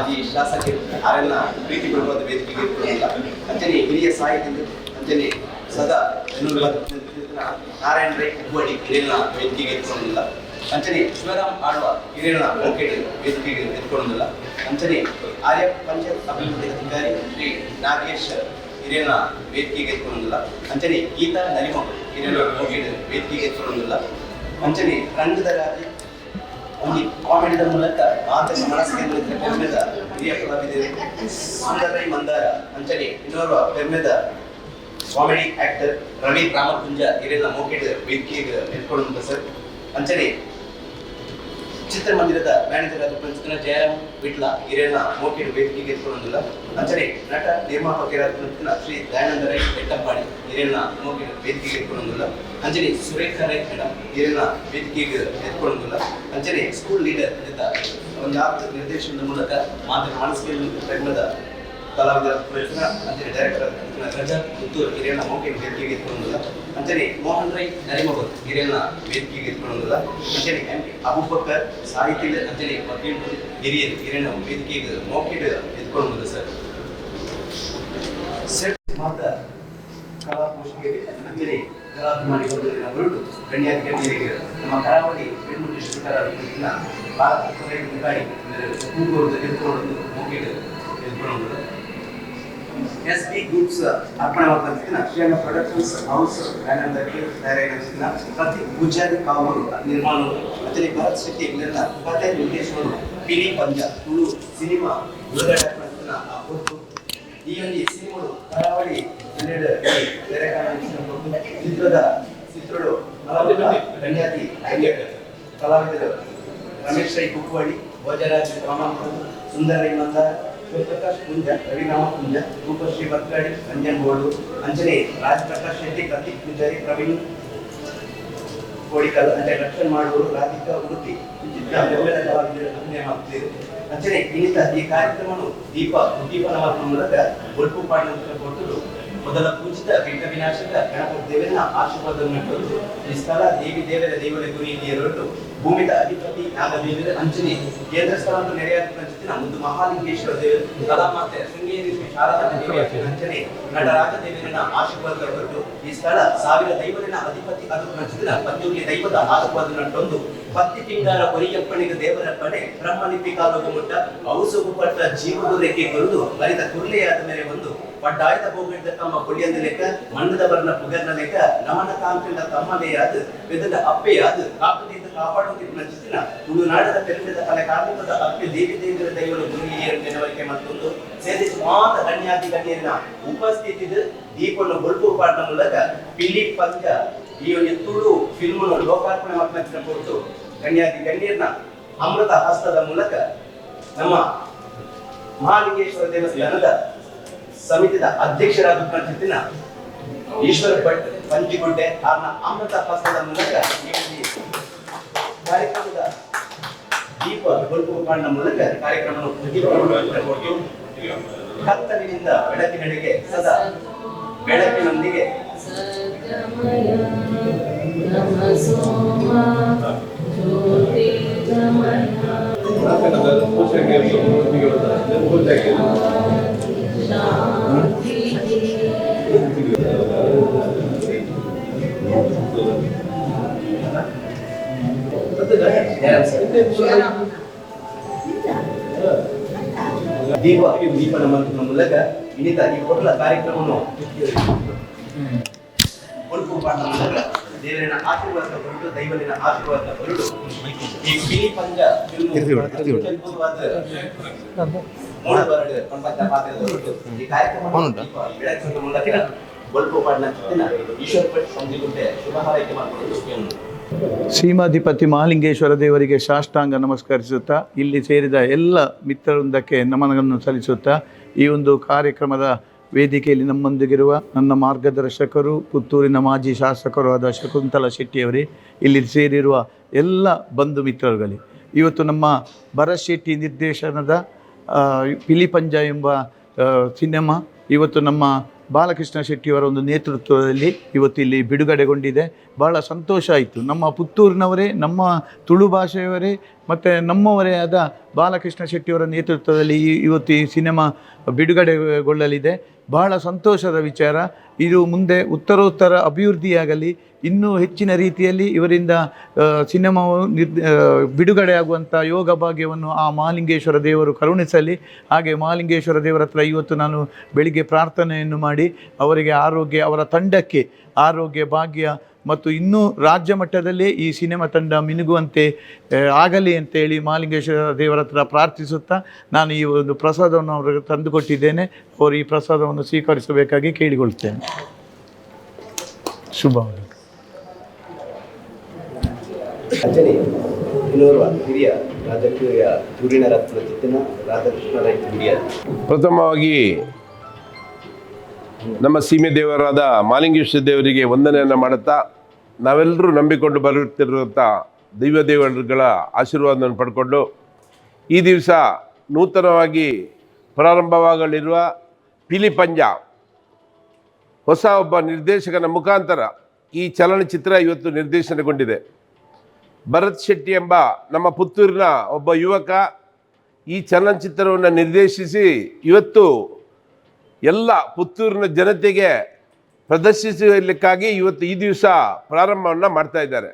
ಮಾಜಿ ಶಾಸಕರು ಆರೆಲ್ಲ ಪ್ರೀತಿ ಪೂರ್ವಕವಾದ ವೇದಿಕೆಗೆ ಎತ್ಕೊಳ್ಳೋದಿಲ್ಲ. ಅಂಚನೆ ಹಿರಿಯ ಸಾಹಿತಿಗಳು, ಅಂಚನೆ ಸದಾ ನಾರಾಯಣ ರೈ ಕುಬ್ಬಡಿ ಹಿರಿಯನ ವೇದಿಕೆಗೆ ಎತ್ಕೊಳ್ಳೋದಿಲ್ಲ. ಅಂಚನೆ ಶಿವರಾಮ್ ಆಳ್ವ ಹಿರಿಯನ ಮೋಕೆಡ್ ವೇದಿಕೆಗೆ ಎತ್ಕೊಳ್ಳೋದಿಲ್ಲ. ಅಂಚನೆ ಆರ್ಯ ಪಂಚಾಯತ್ ಅಭಿವೃದ್ಧಿ ಅಧಿಕಾರಿ ಶ್ರೀ ನಾಗೇಶ್ ಹಿರಿಯನ ವೇದಿಕೆಗೆ ಎತ್ಕೊಳ್ಳೋದಿಲ್ಲ. ಅಂಚನೆ ಗೀತಾ ನರಿಮೊಗರು ಹಿರಿಯನ ಮೋಕೆಡ್ ವೇದಿಕೆಗೆ ಎತ್ಕೊಳ್ಳೋದಿಲ್ಲ. ಅಂಚನೆ ರಂಗದ ರಾಜೆ, ಒಂದು ಕಾಮಿಡಿದ ಮೂಲಕ ಮಾತ ಮನಸ್ಸಿಗೆ ಪೆರ್ಮೆದ ಹಿರಿಯ ಕಲಾವಿದರು ಸುಂದರೈ ಮಂದಾರ, ಅಂಚನೆ ಇನ್ನೋರ್ವ ಪೆರ್ಮೆದ ಕಾಮಿಡಿ ಆಕ್ಟರ್ ರವಿ ರಾಮಕುಂಜ ಹಿರಿಯನ ಮೋಕೆಡ್ ವೇದಿಕೆಗೆ ಎತ್ಕೊಳ್ಳುವಂತ ಸರ್. ಅಂಚನೆ ಚಿತ್ರಮಂದಿರದ ಮ್ಯಾನೇಜರ್ ಆದ ಪಂಚತನ ಜಯರಾಮ್ ವಿಟ್ಲ ಹಿರಿಯನ ಮೋಕೆಡ್ ವೇದಿಕೆಗೆ ಎತ್ಕೊಳ್ಳುವುದಿಲ್ಲ. ಅಂಚನೆ ನಟ ನಿರ್ಮಾಪಕರಾದ ಪಂಚತನ ಶ್ರೀ ದಯಾನಂದ ರೈ ಬೆಟ್ಟಪ್ಪಾಡಿ ಹಿರಿಯನ ಮೋಕೆಡ್ ವೇದಿಕೆಗೆ ಎತ್ಕೊಳ್ಳುವುದಿಲ್ಲ. ಅಂಚನೆ ಸುರೇಖ ರೈ ಮೇಡಮ್ ಹಿರಿಯನ ವೇದಿಕೆಗೆ ಎತ್ಕೊಳ್ಳುವುದಿಲ್ಲ. ಅಂಚನೆ ಸ್ಕೂಲ್ ಲೀಡರ್ ಇದ್ದ ಒಂದು ಆಪ್ತ ನಿರ್ದೇಶನದ ಮೂಲಕ ಮಾತ್ರ ಮನಸ್ಸಿಗೆ ಪ್ರೇಮದ ಕಲಾವಿದರ ಪ್ರಯತ್ನ, ಅಂಚನೆ ಡೈರೆಕ್ಟರ್ ರಜಾ ಪುತ್ತೂರು ಹಿರಿಯನ ಮೋಕೆಡ್ ವೇದಿಕೆಗೆ ಎತ್ಕೊಳ್ಳುವುದಿಲ್ಲ. ಅಂಚನೆ ಮೋಹನ್ ರೈ ನರಿಮೊಗರು ಹಿರಿಯನ ವೇದಿಕೆಗೆ ಎತ್ಕೊಳ್ಳುವುದಿಲ್ಲ. ಅಂಚನೆ ಎಂ ಕೆ ಅಬೂಬಕ್ಕರ್ ಸಾಹಿತಿಗಳು, ಅಂಚನೆ ವಕೀಲರು, ಹಿರಿಯರು ಹಿರಿಯನ ವೇದಿಕೆಗೆ ಮೋಕೆಡ್ ಎತ್ಕೊಳ್ಳುವುದಿಲ್ಲ ಸರ್. ಸೆಟ್ ಮಾತ ಕಲಾ ಪೋಷಕರಿಗೆ, ಅಂಚನೆ ಕಲಾಭಿಮಾನಿಗಳು ಹೊರಟು ಗಣ್ಯಾತಿ ಗಣ್ಯರಿಗೆ ನಮ್ಮ ಕರಾವಳಿ ಫಿಲ್ಮ್ ಡಿಸ್ಟ್ರಿಬ್ಯೂಟರ್ ಭಾರತ ಮುಖಾಡಿ ಕೂಗೋದು ಎತ್ಕೊಳ್ಳೋದು ಮೋಕೆಡ್ ಎತ್ಕೊಳ್ಳೋದು. S B groups ಅರ್ಪಣೆ ಮಾಡ್ತಿದ್ದ ಶ್ರೀರಂಗ productions house banner ತಯಾರಾಗಿನ ಪ್ರತಿ ಪೂಜಾರಿ ಕಾವೂರು ನಿರ್ಮಾಣ, ಅಂಚನೆ ಭರತ್ ಶೆಟ್ಟಿ ಇವರೆಲ್ಲ ಕತೆ ನಿರ್ದೇಶನರು ಪಿಲಿ ಪಂಜ ತುಳು ಸಿನಿಮಾ ಬಿಡುಗಡೆ ಮಾಡ್ತಿದ್ದ ಆ ಹೊತ್ತು ಈ ಒಂದು ಸಿನಿಮಾಡು ಕರಾವಳಿ ಹನ್ನೆರಡು ಬೇರೆ ಚಿತ್ರದ ಚಿತ್ರಗಳು ಗಣ್ಯಾತಿ ಗಣ್ಯ ಕಲಾವಿದರು ರಮೇಶ್ ರೈ ಕುಕ್ಕುವಾಡಿ, ಭೋಜರಾಜ್ ರಾಮಪುರ, ಸುಂದರ ರೈ ಮಂದಾರ, ಶಿವಪ್ರಕಾಶ್ ಪುಂಜ, ರವಿರಾಮ ಪುಂಜ, ರೂಪಶ್ರೀ ಬರ್ಕಾಡಿ, ರಂಜನ್ ಬೋಳು, ಅಂಚನೆ ರಾಜ್ ಪ್ರಕಾಶ್ ಶೆಟ್ಟಿ, ಪ್ರತೀಕ್ ಪೂಜಾರಿ, ಪ್ರವೀಣ್ ಕೋಡಿಕಲ್, ಅಂಚನೆ ಲಕ್ಷಣ್ ಮಾಡುವರು, ರಾಧಿಕಾ ಉಡುಪಿ ಚಿತ್ರ ಬೆಂಬಲ ಕಲಾವಿದರು ಅಭಿನಯ ಮಾಡ್ತಿದ್ರು. ಅಂಚನೆ ಇನ್ನಿತ ಈ ಕಾರ್ಯಕ್ರಮವನ್ನು ದೀಪ ಉದ್ದೀಪನ ಮಾಡುವ ಮೂಲಕ ಬೊಲ್ಪು ಪಾಡಿನ ಕೊಟ್ಟರು. ಮೊದಲ ಪೂಜಿತ ವಿಘ್ನ ವಿನಾಶಕ ಗಣಪತಿ ದೇವನ ಆಶೀರ್ವಾದವನ್ನು ಕೊಟ್ಟು ಈ ಸ್ಥಳ ದೇವಿ ದೇವರ ದೇವರ ಗುರಿ ಹೊರಟು ಭೂಮಿದ ಅಧಿಪತಿ ನಾಗದೇವರ, ಅಂಚನೆ ಕೇಂದ್ರ ಸ್ಥಳ ನೆರೆಯಾದ ಪಂಚತಿನ ಮುದ್ದು ಮಹಾಲಿಂಗೇಶ್ವರ ದೇವರು, ಕಲಾಮಾತೆ ಶೃಂಗೇರಿ ಶ್ರೀ ಶಾರದಾ ದೇವಿಯ, ಅಂಚನೆ ನಟರಾಜ ದೇವರನ ಆಶೀರ್ವಾದ ಕೊಟ್ಟು ಈ ಸ್ಥಳ ಸಾವಿರ ದೈವರಿನ ಅಧಿಪತಿ ಅದು ಪಂಚತಿನ ಪಂಜುರ್ಲಿ ದೈವದ ಆಶೀರ್ವಾದ ನಟ್ಟೊಂದು ಪತ್ತಿ ಪಿಂಗಾರ ಕೊರಿಯಪ್ಪನಿಗೆ ದೇವರ ಪಡೆ ಬ್ರಹ್ಮಲಿಪಿ ಕಾಲೋದು ಮುಟ್ಟ ಔಸುಗು ಪಟ್ಟ ಜೀವದ ರೆಕ್ಕೆ ಕೊರುದು ಬರಿದ ಕುರ್ಲೆಯಾದ ಮೇಲೆ ಒಂದು ಪಡ್ಡಾಯ್ದ ಬೋಗಿಡ್ದ ತಮ್ಮ ಕೊಳಿಯಂದ ಲೆಕ್ಕ ಮಣ್ಣದ ವರ್ಣ ಪುಗರ್ನ ಲೆಕ್ಕ ನಮನ ಕಾಂತಿಂದ ತಮ್ಮಲೆಯಾದ ಬೆದದ ಅಪ್ಪೆಯಾದ ಕಾಪುದಿಂದ ಕಾಪಾಡುತ್ತಿದ್ದ ನಂಚಿನ ತುಳುನಾಡದ ಪೆರುಮೆದ ಕಲೆ ಕಾರ್ಮಿಕದ ಅಪ್ಪೆ ದೇವಿ ದೇವರ ದೈವರು ಗುರಿಯರು ನೆನವರಿಕೆ ಮತ್ತೊಂದು ಸೇರಿಸಿ ಮಾತ ಗಣ್ಯಾತಿ ಗಣ್ಯರಿನ ಉಪಸ್ಥಿತಿದ ದೀಪನ್ನು ಬೊಲ್ಪು ಪಾಡಿನ ಮೂಲಕ ಪಿಲಿ ಪಂಜ ಈ ಒಂದು ತುಳು ಫಿಲ್ಮ್ ಲೋಕಾರ್ಪಣೆ ಮಾಡ್ತಿನ ಹೊರತು ಗಣ್ಯಾತಿ ಗಣ್ಯರನ್ನ ಅಮೃತ ಹಸ್ತದ ಮೂಲಕ ನಮ್ಮ ಮಹಾಲಿಂಗೇಶ್ವರ ದೇವಸ್ಥಾನದ ಸಮಿತಿದ ಅಧ್ಯಕ್ಷರಾದ ಪ್ರತಿದಿನ ಈಶ್ವರ ಭಟ್ ಪಂಜಿಗುಡ್ಡೆ ಆರ್ನ ಅಮೃತ ಹಸ್ತದ ಮೂಲಕ ಈ ಒಂದು ಕಾರ್ಯಕ್ರಮದ ದೀಪ ಬೊಲ್ಪು ಪಾಡಿನ ಮೂಲಕ ಕಾರ್ಯಕ್ರಮವನ್ನು ದೀಪ ಕತ್ತಲಿನಿಂದ ಬೆಳಕಿನೆಡೆಗೆ ಸದಾ ಬೆಳಕಿನೊಂದಿಗೆ. ಸದ್ಗಮಯ ತಮಸೋಮ ಜ್ಯೋತಿರ್ಗಮಯ. ಶಾಂತಿ. ದೀಪ ದೀಪನ ಮಂತ್ರದ ಮೂಲಕ ಇನ್ನಿತ ಈ ಕೊಟ್ಲ ಕಾರ್ಯಕ್ರಮವನ್ನು ಬೊಲ್ಪು ಪಾಡಿನ ಮೂಲಕ ದೇವರಿನ ಆಶೀರ್ವಾದ ಹೊರಟು ದೈವನಿನ ಆಶೀರ್ವಾದ ಹೊರಟು ಈ ಪಿಲಿ ಪಂಜ ಫಿಲ್ಮ್ ಅದ್ಭುತವಾದ ಮೂಡು ಬರಡು ಪಂಪದ ಪಾತ್ರದ ಹೊರಟು ಈ ಕಾರ್ಯಕ್ರಮ ಬೆಳಕಿನ ಮೂಲಕ ಬೊಲ್ಪು ಪಾಡಿನ ಚಿತ್ತಿನ ಈಶ್ವರ ಭಟ್ ಸಂಜಿಗುಂಟೆ ಶುಭ ಹಾರೈಕೆ ಮಾಡಿಕೊಂಡು. ಸೀಮಾಧಿಪತಿ ಮಹಾಲಿಂಗೇಶ್ವರ ದೇವರಿಗೆ ಸಾಷ್ಟಾಂಗ ನಮಸ್ಕರಿಸುತ್ತಾ, ಇಲ್ಲಿ ಸೇರಿದ ಎಲ್ಲ ಮಿತ್ರವೃಂದಕ್ಕೆ ನಮನವನ್ನು ಸಲ್ಲಿಸುತ್ತಾ, ಈ ಒಂದು ಕಾರ್ಯಕ್ರಮದ ವೇದಿಕೆಯಲ್ಲಿ ನಮ್ಮೊಂದಿಗಿರುವ ನನ್ನ ಮಾರ್ಗದರ್ಶಕರು, ಪುತ್ತೂರಿನ ಮಾಜಿ ಶಾಸಕರು ಆದ ಶಕುಂತಲಾ ಶೆಟ್ಟಿಯವರೇ, ಇಲ್ಲಿ ಸೇರಿರುವ ಎಲ್ಲ ಬಂಧು ಮಿತ್ರರುಗಳೇ, ಇವತ್ತು ನಮ್ಮ ಭರತ್ ಶೆಟ್ಟಿ ನಿರ್ದೇಶನದ ಪಿಲಿಪಂಜ ಎಂಬ ಸಿನಿಮಾ ಇವತ್ತು ನಮ್ಮ Balakrishna ಶೆಟ್ಟಿಯವರ ಒಂದು ನೇತೃತ್ವದಲ್ಲಿ ಇವತ್ತು ಇಲ್ಲಿ ಬಿಡುಗಡೆಗೊಂಡಿದೆ. ಭಾಳ ಸಂತೋಷ ಆಯಿತು. ನಮ್ಮ ಪುತ್ತೂರಿನವರೇ, ನಮ್ಮ ತುಳು ಭಾಷೆಯವರೇ ಮತ್ತು ನಮ್ಮವರೇ ಆದ ಬಾಲಕೃಷ್ಣ ಶೆಟ್ಟಿಯವರ ನೇತೃತ್ವದಲ್ಲಿ ಇವತ್ತು ಈ ಸಿನಿಮಾ ಬಿಡುಗಡೆಗೊಳ್ಳಲಿದೆ. ಬಹಳ ಸಂತೋಷದ ವಿಚಾರ ಇದು. ಮುಂದೆ ಉತ್ತರೋತ್ತರ ಅಭಿವೃದ್ಧಿಯಾಗಲಿ, ಇನ್ನೂ ಹೆಚ್ಚಿನ ರೀತಿಯಲ್ಲಿ ಇವರಿಂದ ಸಿನಿಮಾವು ಬಿಡುಗಡೆಯಾಗುವಂಥ ಯೋಗ ಭಾಗ್ಯವನ್ನು ಆ ಮಹಾಲಿಂಗೇಶ್ವರ ದೇವರು ಕರುಣಿಸಲಿ. ಹಾಗೆ ಮಹಾಲಿಂಗೇಶ್ವರ ದೇವರ ಹತ್ರ ಇವತ್ತು ನಾನು ಬೆಳಿಗ್ಗೆ ಪ್ರಾರ್ಥನೆಯನ್ನು ಮಾಡಿ ಅವರಿಗೆ ಆರೋಗ್ಯ, ಅವರ ತಂಡಕ್ಕೆ ಆರೋಗ್ಯ, ಭಾಗ್ಯ ಮತ್ತು ಇನ್ನೂ ರಾಜ್ಯ ಮಟ್ಟದಲ್ಲಿ ಈ ಸಿನಿಮಾ ತಂಡ ಮಿನುಗುವಂತೆ ಆಗಲಿ ಅಂತೇಳಿ ಮಹಾಲಿಂಗೇಶ್ವರ ದೇವರ ಹತ್ರ ಪ್ರಾರ್ಥಿಸುತ್ತಾ ನಾನು ಈ ಒಂದು ಪ್ರಸಾದವನ್ನು ಅವರಿಗೆ ತಂದುಕೊಟ್ಟಿದ್ದೇನೆ. ಅವರು ಈ ಪ್ರಸಾದವನ್ನು ಸ್ವೀಕರಿಸಬೇಕಾಗಿ ಕೇಳಿಕೊಳ್ತೇನೆ. ಶುಭ. ಅಂಚನೆ ಇನ್ನೋರ್ವ ಹಿರಿಯ ರಾಜಕೀಯ ಧುರೀಣರತ್ನ ಚಿತ್ತನ ರಾಧಾಕೃಷ್ಣ ರೈ ಗುಡಿಯಾರ್. ಪ್ರಥಮವಾಗಿ ನಮ್ಮ ಸೀಮೆ ದೇವರಾದ ಮಾಲಿಂಗೇಶ್ವರ ದೇವರಿಗೆ ವಂದನೆಯನ್ನು ಮಾಡುತ್ತಾ, ನಾವೆಲ್ಲರೂ ನಂಬಿಕೊಂಡು ಬರುತ್ತಿರುವಂಥ ದೈವ ದೇವರುಗಳ ಆಶೀರ್ವಾದವನ್ನು ಪಡ್ಕೊಂಡು, ಈ ದಿವಸ ನೂತನವಾಗಿ ಪ್ರಾರಂಭವಾಗಲಿರುವ ಪಿಲಿಪಂಜ ಹೊಸ ಒಬ್ಬ ನಿರ್ದೇಶಕನ ಮುಖಾಂತರ ಈ ಚಲನಚಿತ್ರ ಇವತ್ತು ನಿರ್ದೇಶನಗೊಂಡಿದೆ. ಭರತ್ ಶೆಟ್ಟಿ ಎಂಬ ನಮ್ಮ ಪುತ್ತೂರಿನ ಒಬ್ಬ ಯುವಕ ಈ ಚಲನಚಿತ್ರವನ್ನು ನಿರ್ದೇಶಿಸಿ ಇವತ್ತು ಎಲ್ಲ ಪುತ್ತೂರಿನ ಜನತೆಗೆ ಪ್ರದರ್ಶಿಸಲಿಕ್ಕಾಗಿ ಇವತ್ತು ಈ ದಿವಸ ಪ್ರಾರಂಭವನ್ನು ಮಾಡ್ತಾ ಇದ್ದಾರೆ.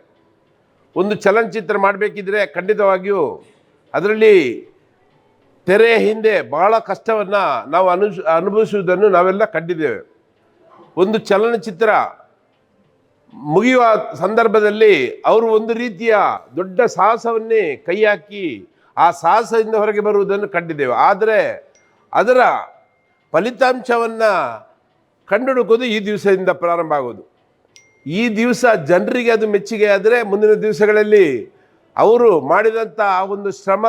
ಒಂದು ಚಲನಚಿತ್ರ ಮಾಡಬೇಕಿದ್ರೆ ಖಂಡಿತವಾಗಿಯೂ ಅದರಲ್ಲಿ ತೆರೆಯ ಹಿಂದೆ ಭಾಳ ಕಷ್ಟವನ್ನು ನಾವು ಅನುಭವಿಸುವುದನ್ನು ನಾವೆಲ್ಲ ಕಂಡಿದ್ದೇವೆ. ಒಂದು ಚಲನಚಿತ್ರ ಮುಗಿಯುವ ಸಂದರ್ಭದಲ್ಲಿ ಅವರು ಒಂದು ರೀತಿಯ ದೊಡ್ಡ ಸಾಹಸವನ್ನೇ ಕೈ ಹಾಕಿ ಆ ಸಾಹಸದಿಂದ ಹೊರಗೆ ಬರುವುದನ್ನು ಕಂಡಿದ್ದೇವೆ. ಆದರೆ ಅದರ ಫಲಿತಾಂಶವನ್ನು ಕಂಡುಹುಡುಕೋದು ಈ ದಿವಸದಿಂದ ಪ್ರಾರಂಭ ಆಗೋದು. ಈ ದಿವಸ ಜನರಿಗೆ ಅದು ಮೆಚ್ಚುಗೆ ಆದರೆ ಮುಂದಿನ ದಿವಸಗಳಲ್ಲಿ ಅವರು ಮಾಡಿದಂಥ ಆ ಒಂದು ಶ್ರಮ,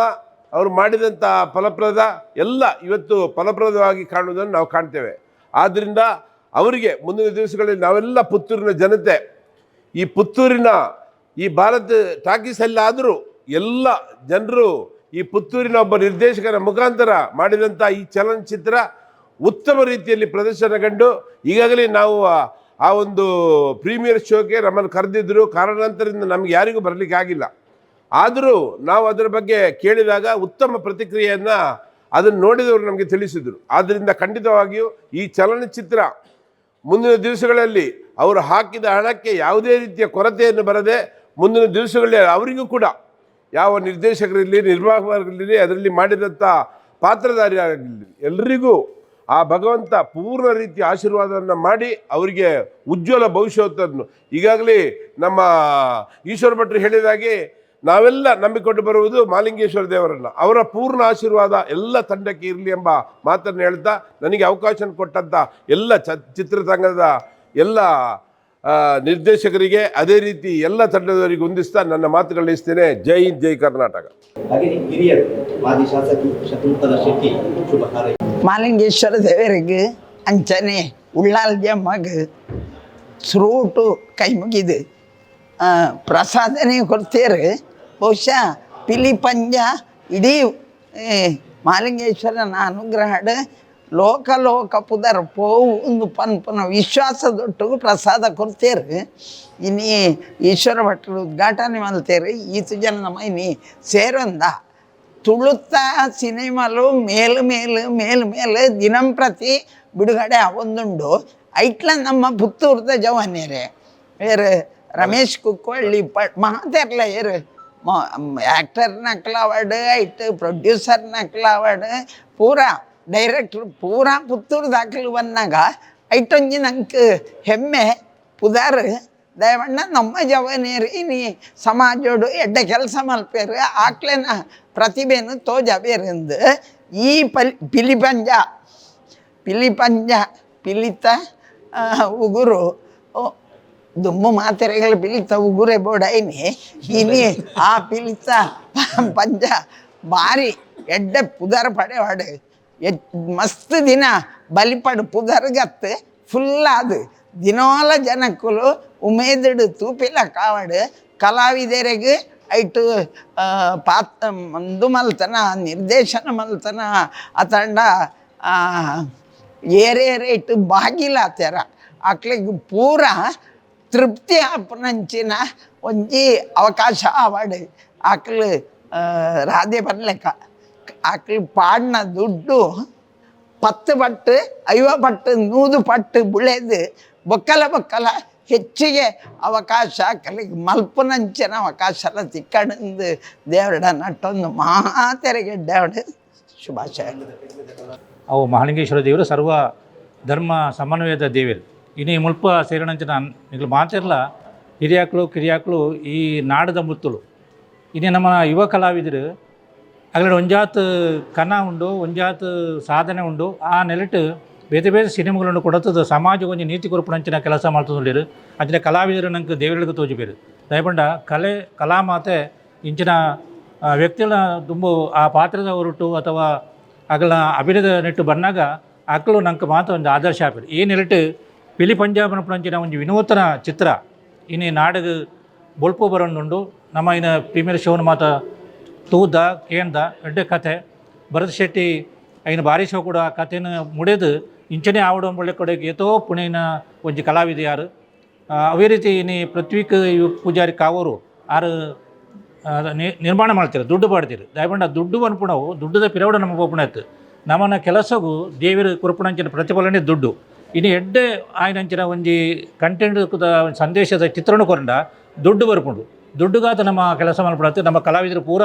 ಅವರು ಮಾಡಿದಂಥ ಫಲಪ್ರದ ಎಲ್ಲ ಇವತ್ತು ಫಲಪ್ರದವಾಗಿ ಕಾಣುವುದನ್ನು ನಾವು ಕಾಣ್ತೇವೆ. ಆದ್ದರಿಂದ ಅವರಿಗೆ ಮುಂದಿನ ದಿವಸಗಳಲ್ಲಿ ನಾವೆಲ್ಲ ಪುತ್ತೂರಿನ ಜನತೆ, ಈ ಪುತ್ತೂರಿನ ಈ ಭಾರತ ಟಾಕೀಸಲ್ಲಾದರೂ ಎಲ್ಲ ಜನರು ಈ ಪುತ್ತೂರಿನ ಒಬ್ಬ ನಿರ್ದೇಶಕರ ಮುಖಾಂತರ ಮಾಡಿದಂಥ ಈ ಚಲನಚಿತ್ರ ಉತ್ತಮ ರೀತಿಯಲ್ಲಿ ಪ್ರದರ್ಶನಗೊಂಡು, ಈಗಾಗಲೇ ನಾವು ಆ ಒಂದು ಪ್ರೀಮಿಯರ್ ಶೋಗೆ ನಮ್ಮನ್ನು ಕರೆದಿದ್ದರು. ಕಾರಣಾಂತರದಿಂದ ನಮ್ಗೆ ಯಾರಿಗೂ ಬರಲಿಕ್ಕೆ ಆಗಿಲ್ಲ. ಆದರೂ ನಾವು ಅದರ ಬಗ್ಗೆ ಕೇಳಿದಾಗ ಉತ್ತಮ ಪ್ರತಿಕ್ರಿಯೆಯನ್ನು ಅದನ್ನು ನೋಡಿದವರು ನಮಗೆ ತಿಳಿಸಿದರು. ಆದ್ದರಿಂದ ಖಂಡಿತವಾಗಿಯೂ ಈ ಚಲನಚಿತ್ರ ಮುಂದಿನ ದಿವಸಗಳಲ್ಲಿ ಅವರು ಹಾಕಿದ ಹಣಕ್ಕೆ ಯಾವುದೇ ರೀತಿಯ ಕೊರತೆಯನ್ನು ಬರದೆ ಮುಂದಿನ ದಿವಸಗಳಲ್ಲಿ ಅವರಿಗೂ ಕೂಡ ಯಾವ ನಿರ್ದೇಶಕರಿರಲಿ, ನಿರ್ವಾಹಕರಿರಲಿ, ಅದರಲ್ಲಿ ಮಾಡಿದಂಥ ಪಾತ್ರಧಾರಿ ಆಗಲಿ, ಎಲ್ಲರಿಗೂ ಆ ಭಗವಂತ ಪೂರ್ಣ ರೀತಿಯ ಆಶೀರ್ವಾದವನ್ನು ಮಾಡಿ ಅವರಿಗೆ ಉಜ್ವಲ ಭವಿಷ್ಯವನ್ನು, ಈಗಾಗಲೇ ನಮ್ಮ ಈಶ್ವರ ಭಟ್ರು ಹೇಳಿದಾಗೆ ನಾವೆಲ್ಲ ನಂಬಿಕೊಂಡು ಬರುವುದು ಮಾಲಿಂಗೇಶ್ವರ ದೇವರನ್ನು, ಅವರ ಪೂರ್ಣ ಆಶೀರ್ವಾದ ಎಲ್ಲ ತಂಡಕ್ಕೆ ಇರಲಿ ಎಂಬ ಮಾತನ್ನು ಹೇಳ್ತಾ, ನನಗೆ ಅವಕಾಶ ಕೊಟ್ಟಂಥ ಎಲ್ಲ ಚಿತ್ರತಂಡದ ಎಲ್ಲ ನಿರ್ದೇಶಕರಿಗೆ, ಅದೇ ರೀತಿ ಎಲ್ಲ ತಂಡದವರಿಗೆ ವಂದಿಸ್ತಾ ನನ್ನ ಮಾತುಗಳಿಸ್ತೇನೆ. ಜೈ ಹಿಂದ್, ಜೈ ಕರ್ನಾಟಕ. ಹಾಗೆಯೇ ಹಿರಿಯರು ಮಾಜಿ ಶಾಸಕಿ ಶಕುಂತಲಾ ಶೆಟ್ಟಿ ಶುಭ ಹಾರೈಕೆ. ಮಾಲಿಂಗೇಶ್ವರ ದೇವರಿಗೆ ಅಂಚನೆ ಉಳ್ಳಾಲ್ಜ ಮಗ ಸುರೂಟು ಕೈ ಮುಗಿದು ಪ್ರಸಾದನೆ ಕೊಡ್ತೇರು. ಬಹುಶಃ ಪಿಲಿ ಪಂಜ ಇಡೀ ಮಾಲಿಂಗೇಶ್ವರನ ಅನುಗ್ರಹಡ್ ಲೋಕ ಲೋಕ ಪುದರ್ ಪೋವು ಒಂದು ಪನ್ಪುನ ವಿಶ್ವಾಸದೊಟ್ಟಿಗೆ ಪ್ರಸಾದ ಕೊಡ್ತೇರು. ಇನಿ ಈಶ್ವರ ಭಟ್ರು ಉದ್ಘಾಟನೆ ಮಲ್ತೇರು. ಈತು ಜನ ನಮ್ಮ ಇನಿ ಸೇರೊಂದ ತುಳುತ್ತ ಸಿನಿಮಾಲು ಮೇಲ್ ಮೇಲ್ ಮೇಲ್ ಮೇಲ್ ದಿನಂಪ್ರತಿ ಬಿಡುಗಡೆ ಒಂದುಂಡು. ಐಟ್ಲ ನಮ್ಮ ಪುತ್ತೂರ್ದ ಜವಾನ್ಯರೆ ಬೇರೆ ರಮೇಶ್ ಕುಕ್ವಳ್ಳಿ ಮಾತೆರ್ಲ ಏರು ಆ್ಯಕ್ಟರ್ನಕ್ಲ ಅವಾರ್ಡ್ ಐಟ್, ಪ್ರೊಡ್ಯೂಸರ್ನಕ್ಲ ಅವಾರ್ಡ್, ಪೂರಾ ಡೈರೆಕ್ಟ್ರ್ ಪೂರಾ ಪುತ್ತೂರು ದಾಖಲು ಬಂದಾಗ ಐಟೊಂಜಿ ನಂಗೆ ಹೆಮ್ಮೆ ಪುದಾರ್. ದಯವಣ್ಣ ನಮ್ಮ ಜವನೇರು ಇನಿ ಸಮಾಜೋಡು ಎಡ್ಡೆ ಕೆಲಸ ಮಲ್ಪೇರು, ಆಕ್ಲೆನ ಪ್ರತಿಭೆನು ತೋಜಬೇರೆಂದು. ಈ ಪಿಲಿಪಂಜ ಪಿಲಿಪಂಜ ಪಿಲಿತ ಉಗುರು ದುಮ್ಮು ಮಾತೆರೆಗಳು ಪಿಲಿತ ಉಗುರೆ ಬೋಡೈನಿ. ಇನಿ ಆ ಪಿಲಿತ ಪಂಜ ಬಾರಿ ಎಡ್ಡೆ ಪುದರ್ ಪಡೆವಾಡು ಮಸ್ತ್ ದಿನ ಬಲಿಪಡು ಪುದರ್ಗತ್ತು ಫುಲ್ ಅದು ದಿನೋಲ ಜನಕ್ಕುಲು ಉಮೇದುಡು ತೂಪಿಲ ಕಾವಡು. ಕಲಾವಿದರಿಗೆ ಐಟು ಪಾತ್ ಮಂದು ಮಲ್ತನ, ನಿರ್ದೇಶನ ಮಲ್ತನ ಅತಂಡ ಏರೇರೇಟ್ ಬಾಗಿಲಾತೆರ ಅಕ್ಲೆಗ್ ಪೂರ ತೃಪ್ತಿ ಆಪುನಂಚಿನ ಒಂಜಿ ಅವಕಾಶ ಆವಡ್ ಅಕ್ಲು ರಾಧೆ ಪನ್ಲೆಕ ಅಕ್ಲು ಪಾಡ್ನ ದುಡ್ಡು 10 ಪಟ್ಟು 50 ಪಟ್ಟು 100 ಪಟ್ಟು ಬುಳೆದು ಬೊಕ್ಕಲ ಬೊಕ್ಕಲ ಹೆಚ್ಚಿಗೆ ಅವಕಾಶ ಕಲಿಗೆ ಮಲ್ಪುನಂಚಿನ ಅವಕಾಶ ತಿಕ್ಕಣಂದು ದೇವರಡ ನಟ್ಟೊಂದು ಮಾತೆರೆಗೆ ದೇವಡ ಶುಭಾಶಯ. ಅವು ಮಹಾಲಿಂಗೇಶ್ವರ ದೇವರು ಸರ್ವ ಧರ್ಮ ಸಮನ್ವಯದ ದೇವರು. ಇನಿ ಮುಲ್ಪ ಸೇರಿನಂಚಿನ ನಿಗ್ಲು ಮಾತಿರ್ಲ ಹಿರಿಯಾಕ್ಳು ಕಿರಿಯಾಕ್ಳು ಈ ನಾಡದ ಮುತ್ತುಲು. ಇನಿ ನಮ್ಮ ಯುವ ಕಲಾವಿದರು ಅಗಲ ಒಂಜಾತ್ ಕನ ಉಂಡು, ಒಂಜಾತ್ ಸಾಧನೆ ಉಂಡು. ಆ ನೆಲೆಟ್ ಬೇತೆ ಬೇತೆ ಸಿನಿಮಾಗಳನ್ನು ಕೊಡತದ ಸಮಾಜ ಒಂಜಿ ನೀತಿ ಕೊರಪುನಂಚಿನ ಕೆಲಸ ಮಾಡ್ತದೊಂದಿರು. ಅಂಚಿನ ಕಲಾವಿದರು ನಂಗೆ ದೇವರಿಗೆ ತೋಜಿಬೇರು. ದಯಪಂಡ ಕಲೆ ಕಲಾಮಾತೆ ಇಂಚಿನ ವ್ಯಕ್ತಿಗಳ ದುಂಬು ಆ ಪಾತ್ರದ ಹೊರಟು ಅಥವಾ ಅಗಲ ಅಭಿನಯದ ನೆಟ್ಟು ಬನ್ನಾಗ ಅಕ್ಕಲು ನಂಗೆ ಮಾತ್ರ ಒಂದು ಆದರ್ಶ ಆಪಿರು. ಈ ನೆಲೆಟ್ ಪಿಲಿ ಪಂಜಾಬ್ ಅಂಚಿನ ಒಂಜಿ ವಿನೂತನ ಚಿತ್ರ ಇನಿ ನಾಡಗ ಬೊಲ್ಪು ಬರೋಂದುಂಡು. ನಮ್ಮ ಇನ್ನು ಪ್ರೀಮಿಯರ್ ಶೋನ ಮಾತ ತೂದ ಕೇಂದ ಎಡ್ಡೆ ಕತೆ ಭರತ್ ಶೆಟ್ಟಿ ಐನ ಭಾರಿ ಶೋ ಕೂಡ ಆ ಕಥೆನ ಮುಡೆದು ಇಂಚನೆ ಆವಡ ಒಳ್ಳೆ ಕಡೆಗೆ ಏತೋ ಪುಣೆನ ಒಂಜಿ ಕಲಾವಿದ ಯಾರು. ಅವೇ ರೀತಿ ಇನಿ ಪೃಥ್ವಿಕ್ ಪೂಜಾರಿ ಕಾವೂರು ಆರು ನಿರ್ಮಾಣ ಮಾಡ್ತೀರ, ದುಡ್ಡು ಪಾಡ್ತೀರಿ. ದಯಪಂಡ ದುಡ್ಡು ಅನ್ಪುಣವು ದುಡ್ಡುದ ಪಿರವಡ ನಮ್ಮ ಪೋಪುಣ ಆಯ್ತು. ನಮ್ಮನ ಕೆಲಸಗೂ ದೇವಿರ ಕುರುಪುಣಂಚಿನ ಪ್ರತಿಫಲನೆ ದುಡ್ಡು. ಇನ್ನು ಎಡ್ಡೆ ಆಯ್ನಂಚಿನ ಒಂಜಿ ಕಂಟೆಂಟ್ ಸಂದೇಶದ ಚಿತ್ರಣ ಕೊರಂಡ ದುಡ್ಡು ಬರ್ಪುಂಡು. ದುಡ್ಡುಗಾತ ನಮ್ಮ ಕೆಲಸ ಮಲ್ಪಡತ್ತೆ. ನಮ್ಮ ಕಲಾವಿದರು ಪೂರ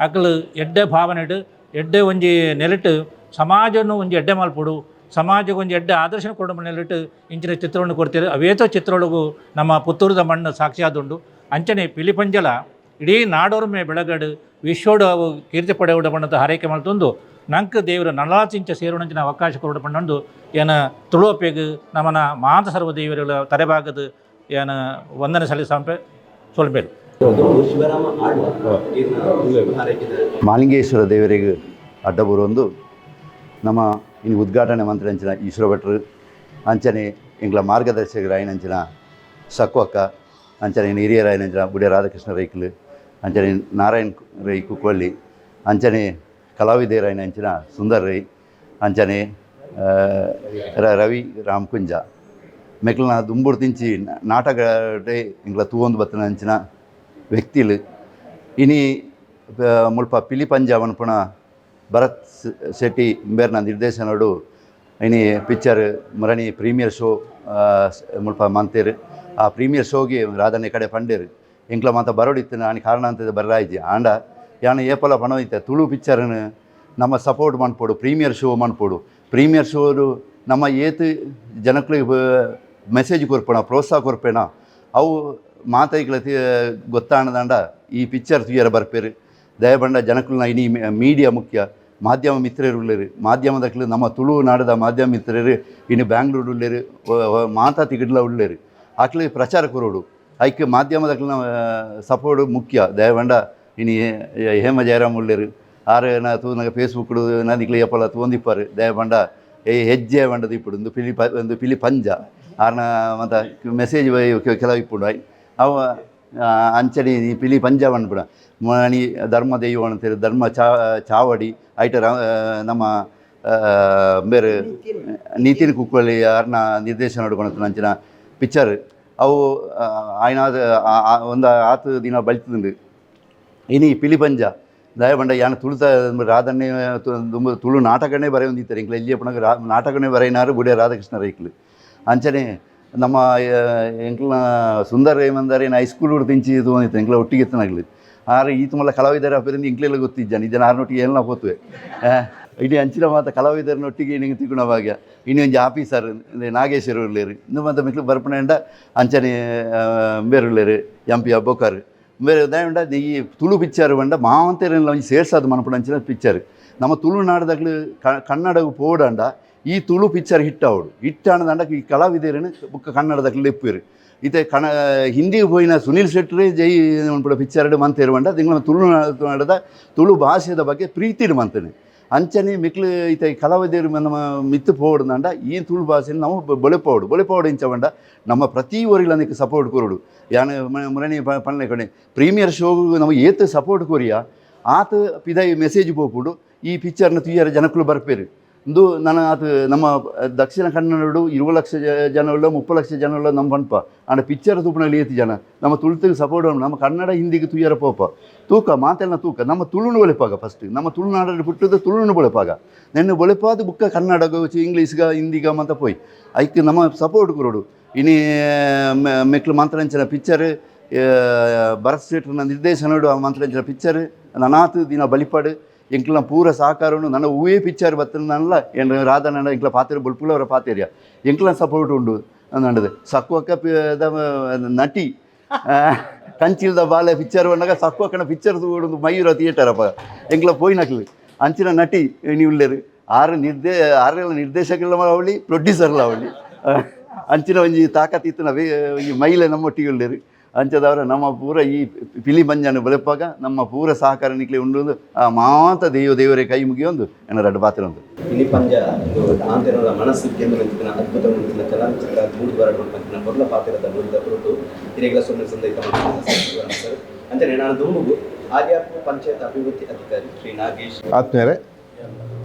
ಅಕಲು ಎಡ್ಡೆ ಭಾವನೆಡು ಎಡ್ಡೆ ಒಂಜಿ ನೆಲೆಟು ಸಮಾಜವನ್ನು ಒಂಜಿ ಎಡ್ಡೆ ಮಲ್ಪುಡು, ಸಮಾಜಕ್ಕೆ ಒಂಜಿ ಎಡ್ಡೆ ಆದರ್ಶನ ಕೊಡ ನೆಲೆಟು ಇಂಚಿನ ಚಿತ್ರವನ್ನು ಕೊಡ್ತೀರಿ. ಅವೇತೋ ಚಿತ್ರೊಳಗು ನಮ್ಮ ಪುತ್ತೂರದ ಮಣ್ಣು ಸಾಕ್ಷಿಯಾದುಂಡು. ಅಂಚನೆ ಪಿಲಿಪಂಜಲ ಇಡೀ ನಾಡೋರ್ಮೆ ಬೆಳಗಡು ವಿಶ್ವೋಡು ಅವು ಕೀರ್ತಿ ಪಡೆಯುಡ ಬಣ್ಣದ ಹಾರೈಕೆ ಮಲ್ತೊಂದು ನಂಕ್ ದೇವರು ನಲಾತಿಂಚ ಸೇರುಣಂಚಿನ ಅವಕಾಶ ಕೊರಡ ಪಣ್ಣಂದು ಏನ ತುಳುವಪ್ಪೆಗ್ ನಮ್ಮನ ಮಾತ ಸರ್ವ ದೇವರುಗಳ ತಲೆಬಾಗದು ಏನ ವಂದನೆ ಸಲ್ಲಿಸಂಪೆ ಸೊಲ್ಬೇರು. ಶಿವರಾಮ ಆಳ್ವ ಹಾರೈಕೆದ ಮಾಲಿಂಗೇಶ್ವರ ದೇವರಿಗೆ ಅಡ್ಡಬೂರೊಂದು ನಮ್ಮ ಇನ್ನು ಉದ್ಘಾಟನೆ ಮಂತ್ರಿ ಅಂಚಿನ ಈಶ್ವರ ಭಟ್ರು, ಅಂಚನೆ ಎಂಗ್ಲ ಮಾರ್ಗದರ್ಶಕರು ಆಯಿನಂಚಿನ ಸಕ್ವಕ್ಕ, ಅಂಚನೆ ಹಿರಿಯರ ಆಯಿನಂಚಿನ ಬುಡಿಯ ರಾಧಾಕೃಷ್ಣ ರೈಕ್ಲು, ಅಂಚನೆ ನಾರಾಯಣ್ ರೈ ಕುಕ್ವಳ್ಳಿ, ಅಂಚನೆ ಕಲಾವಿದರಾಯಿನಂಚಿನ ಸುಂದರ್ ರೈ, ಅಂಚನೆ ರವಿ ರಾಮಕುಂಜ ಮೆಕ್ಲನ ದುಂಬುಡು ತಿಂಚಿ ನಾಟಕ ಎಂಗ್ಲ ತೂವೊಂದು ಬತ್ತನ ಅಂಚಿನ ವ್ಯಕ್ತಿಲು. ಇನಿ ಮುಲ್ಪ ಪಿಲಿ ಪಂಜಾಬ್ ಅನ್ಪುಣ ಭರತ್ ಶೆಟ್ಟಿ ಇಂಬೇರ್ನ ನಿರ್ದೇಶನಡು ಇನಿ ಪಿಕ್ಚರ್ ಮುರಣಿ ಪ್ರೀಮಿಯರ್ ಶೋ ಮುಲ್ಪ ಮಂತೇರು. ಆ ಪ್ರೀಮಿಯರ್ ಶೋಗೆ ರಾಧನೆ ಕಡೆ ಪಂಡೇರು ಎಂಕ್ಲ ಮಾತ ಬರೋಡಿತ್ತು ನಾನು ಕಾರಣ ಅಂತ ಬರಲಾಯ್ಜಿ. ಆಂಡ ಯಾನ ಏಪಲ ಪಣೋಯ್ತೆ ತುಳು ಪಿಕ್ಚರ್ನ ನಮ್ಮ ಸಪೋರ್ಟ್ ಮನ್ಪೊಡು, ಪ್ರೀಮಿಯರ್ ಶೋ ಮನ್ಪೊಡು. ಪ್ರೀಮಿಯರ್ ಶೋರು ನಮ್ಮ ಏತ್ ಜನಕ್ಳಿಗೆ ಮೆಸೇಜ್ ಕೊರ್ಪಣ, ಪ್ರೋತ್ಸಾಹ ಕೊರ್ಪೇಣ ಅವು ಮಾತೈಕ್ಲ ಗೊತ್ತಾಣದಂಡ ಈ ಪಿಕ್ಚರ್ ತುಯರ ಬರ್ಪೇರು. ದಯಬಂಡ ಜನಕ್ಲುನ ಇನಿ ಮೀಡಿಯಾ ಮುಖ್ಯ ಮಾಧ್ಯಮ ಮಿತ್ರರು ಉಳ್ಳೇರು, ಮಾಧ್ಯಮದಕ್ಲು ನಮ್ಮ ತುಳು ನಾಡದ ಮಾಧ್ಯಮ ಮಿತ್ರರು ಇನ್ನು ಬ್ಯಾಂಗ್ಳೂರು ಉಳ್ಳೇರು, ಮಾತಾ ತಿಗಡ್ಲ ಉಳ್ಳೇರು, ಅಕ್ಲು ಪ್ರಚಾರ ಕೊರೋಡು. ಐಕ್ ಮಾಧ್ಯಮದಕ್ಲಿನ ಸಪೋರ್ಟ್ ಮುಖ್ಯ. ದಯಬಂಡ ಇನಿ ಹೇಮ ಜಯರಾಮ್ ಉಳ್ಳೇರು, ಆರು ನಾ ತೂನಗ ಫೇಸ್ಬುಕ್ ನದಿಕ್ಲು ಎಪ್ಪಲ ತೂಂದಿಪ್ಪಾರು. ದಯಬಂಡ ಏ ಹೆಜ್ಜೆ ಬಂಡದ ಇಪ್ಪುಡು ಒಂದು ಪಿಲಿ ಒಂದು ಪಿಲಿ ಪಂಜ ಆರ್ನ ಮತ್ತು ಮೆಸೇಜ್ ಕೆಲವು ಇಪ್ಪುಡು ಅವ ಅಂಚನೆ ಈ ಪಿಲಿ ಪಂಜ ಪನ್ಪುಣ ಮಣಿ ಧರ್ಮ ದೈವ ಅಂತೇಳಿ ಧರ್ಮ ಚಾವಡಿ ಐಟ ನಮ್ಮ ಬೇರೆ ನಿತಿನ್ ಕುಕ್ಕಳ್ಳಿ ಆರ್ನ ನಿರ್ದೇಶನ ಹಿಡ್ಕೊಂಡು ಅಂಚಿನ ಪಿಕ್ಚರ್ ಅವು ಆಯ್ನಾದ ಒಂದು ಆತು ದಿನ ಬಳಿತದುಂಡು. ಇನಿ ಪಿಲಿ ಪಂಜ ದಯಬಂಡ ಯಾನ ತುಳುತ ರಾಧನ್ನೇ ತುಳು ನಾಟಕನೇ ಬರೆಯೊಂದಿತ್ತಾರೆ ಎಂಕ್ಲ ಎಲ್ಲಿ ಪುಣಗ ನಾಟಕನೇ ಬರೆಯಿನಾರು ಬುಡಿಯ ರಾಧಾಕೃಷ್ಣ ರೈಕ್ಲು. ಅಂಚನೆ ನಮ್ಮ ಎಂಕ್ಲ ಸುಂದರ ರೇಮಂದರೆ ಹೈಸ್ಕೂಲ್ ತಿಂಚಿ ತೂವೊಂದಿತ್ತು ಎಂಕ್ಲ ಒಟ್ಟಿಗೆ ಇತ್ತನಾಗ್ಲಿ. ಆರು ಈತ ಮಲ್ಲ ಕಲಾವಿದರ ಅಪರಿಂದ ಎಂಕ್ಲೆಲ್ಲ ಗೊತ್ತಿಜ್ಜಾನ ಇದ್ದಾನೆ ಆರ್ನೊಟ್ಟಿಗೆ ಎಲ್ಲ ಪೋತುವೆ ಇಡೀ ಅಂಚಿನ ಮಾತ ಕಲಾವಿದರನೊಟ್ಟಿಗೆ ನಿಂಗೆ ತಿಕ್ಕುಣ ಭಾಗ್ಯ. ಇನಿ ಒಂಜಿ ಆಫೀಸರ್ ನಾಗೇಶ್ವರ ಉಳ್ಳೇರು ಇಂದು ಮಾತ ಮಿಕ್ಲು ಬರ್ಪಣೆಂಡ ಅಂಚನೆ ಬೇರೆ ಉಳ್ಳೇರು ಎಂ ಪಿ ಅಬ್ಬೋಕಾರ್ ಬೇರೆ ದಯಂಡ. ಈ ತುಳು ಪಿಕ್ಚರ್ ಬಂಡ ಮಾವಂತೇರೆಲ್ಲ ಒಂಜಿ ಸೇರ್ಸಾದ ಮನಪುಣ ಅಂಚಿನ ಪಿಕ್ಚರ್. ನಮ್ಮ ತುಳುನಾಡದಾಗ್ಲು ಕನ್ನಡకు ಪೋಡಂಡ ಈ ತುಳು ಪಿಕ್ಚರ್ ಹಿಟ್ ಆವಡು. ಹಿಟ್ ಆನದಂಡ ಈ ಕಲಾವಿದರನ್ನು ಬುಕ್ಕ ಕನ್ನಡದಕ್ಲು ಲೆಪ್ಪೇರು. ಇತ್ತೆ ಕಣ ಹಿಂದಿಗೆ ಪೋಯಿನ ಸುನೀಲ್ ಶೆಟ್ಟರೇ ಜೈ ಮನ್ಪುಡ ಪಿಕ್ಚರ್ ಮಂತೇರು ಬಂಡ ತಿಂಗಳ ತುಳುನಾಡದ ತುಳು ಭಾಷೆದ ಬಗ್ಗೆ ಪ್ರೀತಿಡ್ ಮಂತನೆ. ಅಂಚನೆ ಮಿಕ್ಲು ಇತ್ತೆ ಕಲಾವಿದರು ನಮ್ಮ ಮಿತ್ತು ಪೋಡುದಂಡ ಈ ತುಳು ಭಾಷೆನ ನಾವು ಬೊಳೆಪೋಡು ಬೊಳೆಪೋಡು ಇಂಚ ಬಂಡ ನಮ್ಮ ಪ್ರತಿ ಊರಿಲ ಸಪೋರ್ಟ್ ಕೊರಡು. ಯಾನ್ ಮುರಣಿ ಪನ್ಲೆ ಕೊನೆ ಪ್ರೀಮಿಯರ್ ಶೋ ನಮಗೆ ಏತ್ ಸಪೋರ್ಟ್ ಕೊರಿಯ ಆತ ಪಿದೈ ಮೆಸೇಜ್ ಪೋಪುಂಡು. ಈ ಪಿಕ್ಚರ್ನ ತುಯ್ಯರ ಜನಕ್ಕಲು ಬರ್ಪೇರು. ಇಂದು ನನ ಅದು ನಮ್ಮ ದಕ್ಷಿಣ ಕನ್ನಡಡು 20 ಲಕ್ಷ ಜನವುಳ್ಳ 30 ಲಕ್ಷ ಜನವುಳ್ಳ ನಮ್ಮ ಪನ್ಪ ಆಂಡ ಪಿಕ್ಚರ್ ತೂಪುನಲ್ಲಿ ಏತ್ ಜನ ನಮ್ಮ ತುಳುತಿಗೆ ಸಪೋರ್ಟ್ ನಮ್ಮ ಕನ್ನಡ ಹಿಂದಿಗೆ ತೂಯರ ಪೋಪ ತೂಕ ಮಾತೆಲ್ಲ ತೂಕ ನಮ್ಮ ತುಳುನು ಬೊಳೆಪಾಗ ಫಸ್ಟ್ ನಮ್ಮ ತುಳುನಾಡಲ್ಲಿ ಪುಟ್ಟದ ತುಳುನು ಬೊಳೆಪಾಗ ನೆನ್ನೆ ಬೊಳೆಪಾದ ಬುಕ್ಕ ಕನ್ನಡಗ ಇಂಗ್ಲೀಷ್ಗ ಹಿಂದಿಗ ಮಂತ ಪೋಯ್ ಐಕ್ ನಮ್ಮ ಸಪೋರ್ಟ್ ಕೊರೊಡು ಇನಿ ಮೆಕ್ಲು ಮಂತ್ರಂಚಿನ ಪಿಕ್ಚರ್ ಭರತ್ ಶೆಟ್ರನ ನಿರ್ದೇಶನಡು ಆ ಮಂತ್ರಂಚಿನ ಪಿಕ್ಚರ್ ನನಾತ್ ದಿನ ಬಲಿಪಾಡು ಎಂಕ್ಲ ಪೂರ ಸಹಕಾರನು ನನ್ನ ಹೂವೇ ಪಿಕ್ಚರ್ ಬತ್ತನಲ್ಲ ಏನು ರಾಧನ ಎಂಕ್ಲ ಪಾತೆರ ಬೊಲ್ಪುಲವರ ಪಾತೆರ್ಯ ಎಂಕ್ಲ ಸಪೋರ್ಟ್ ಉಂಡು ಅಂದದು ಸಕ್ವಕ್ಕ ನಟಿ ಕಂಚಿಲ್ದ ಬಾಲೆ ಪಿಕ್ಚರ್ ಬಂದಾಗ ಸಕ್ವಕ್ಕನ ಪಿಕ್ಚರ್ ತೂಡು ಮಯೂರ ಥಿಯೇಟರ್ ಅಪ್ಪ ಎಂಕ್ಲ ಪೋಯಿನಕ್ಲು ಅಂಚಿನ ನಟಿ ನೀವು ಉಲ್ಲೇರು ಆರು ಆರೆಲ್ಲ ನಿರ್ದೇಶಕರ್ಲ ಅವಳಿ ಪ್ರೊಡ್ಯೂಸರ್ಲ ಅವಳಿ ಅಂಚಿನ ಒಂಜಿ ತಾಕತ್ ಇತ್ತು ಒಂಜಿ ಮೈಲೆ ನಮ್ಮೊಟ್ಟಿಗೆ ಉಲ್ಲೇರು ಅಂಚದವರ ನಮ್ಮ ಪೂರ ಈ ಪಿಲಿ ಮಂಜನ ಬಲಪಾಗ ನಮ್ಮ ಪೂರ ಸಹಕಾರ ನಿಕ್ಲೆ ಉಂಡು ಆ ಮಾತ ದೇವ ದೇವರೇ ಕೈ ಮುಗಿಯೊಂದು ಎನ್ನ ರಡ್ಡು ಪಾತ್ರ ಉಂದು. ಪಿಲಿ ಪಂಜ ಆಂತೆನದ ಮನಸ್ಸು ಗೆಂದು ನಿಂತಿನ ಅದ್ಭುತ ನಿಂತಿನ ಚಲನಚಿತ್ರ ಮೂಡು ಬರಡು ಪಂಚಿನ ಮೊದಲ ಪಾತ್ರದ ನುಡಿದ ಹೊರಟು ಹಿರಿಯಗಳ ಸೊನ್ನೆ ಸಂದೈತ ಸರ್ ಅಂಚನೆ ನಾನು ದುಂಬುಗು ಆರ್ಯಾಪು ಪಂಚಾಯತ್ ಅಭಿವೃದ್ಧಿ ಅಧಿಕಾರಿ ಶ್ರೀ ನಾಗೇಶ್. ಆತ್ಮೀಯರೇ,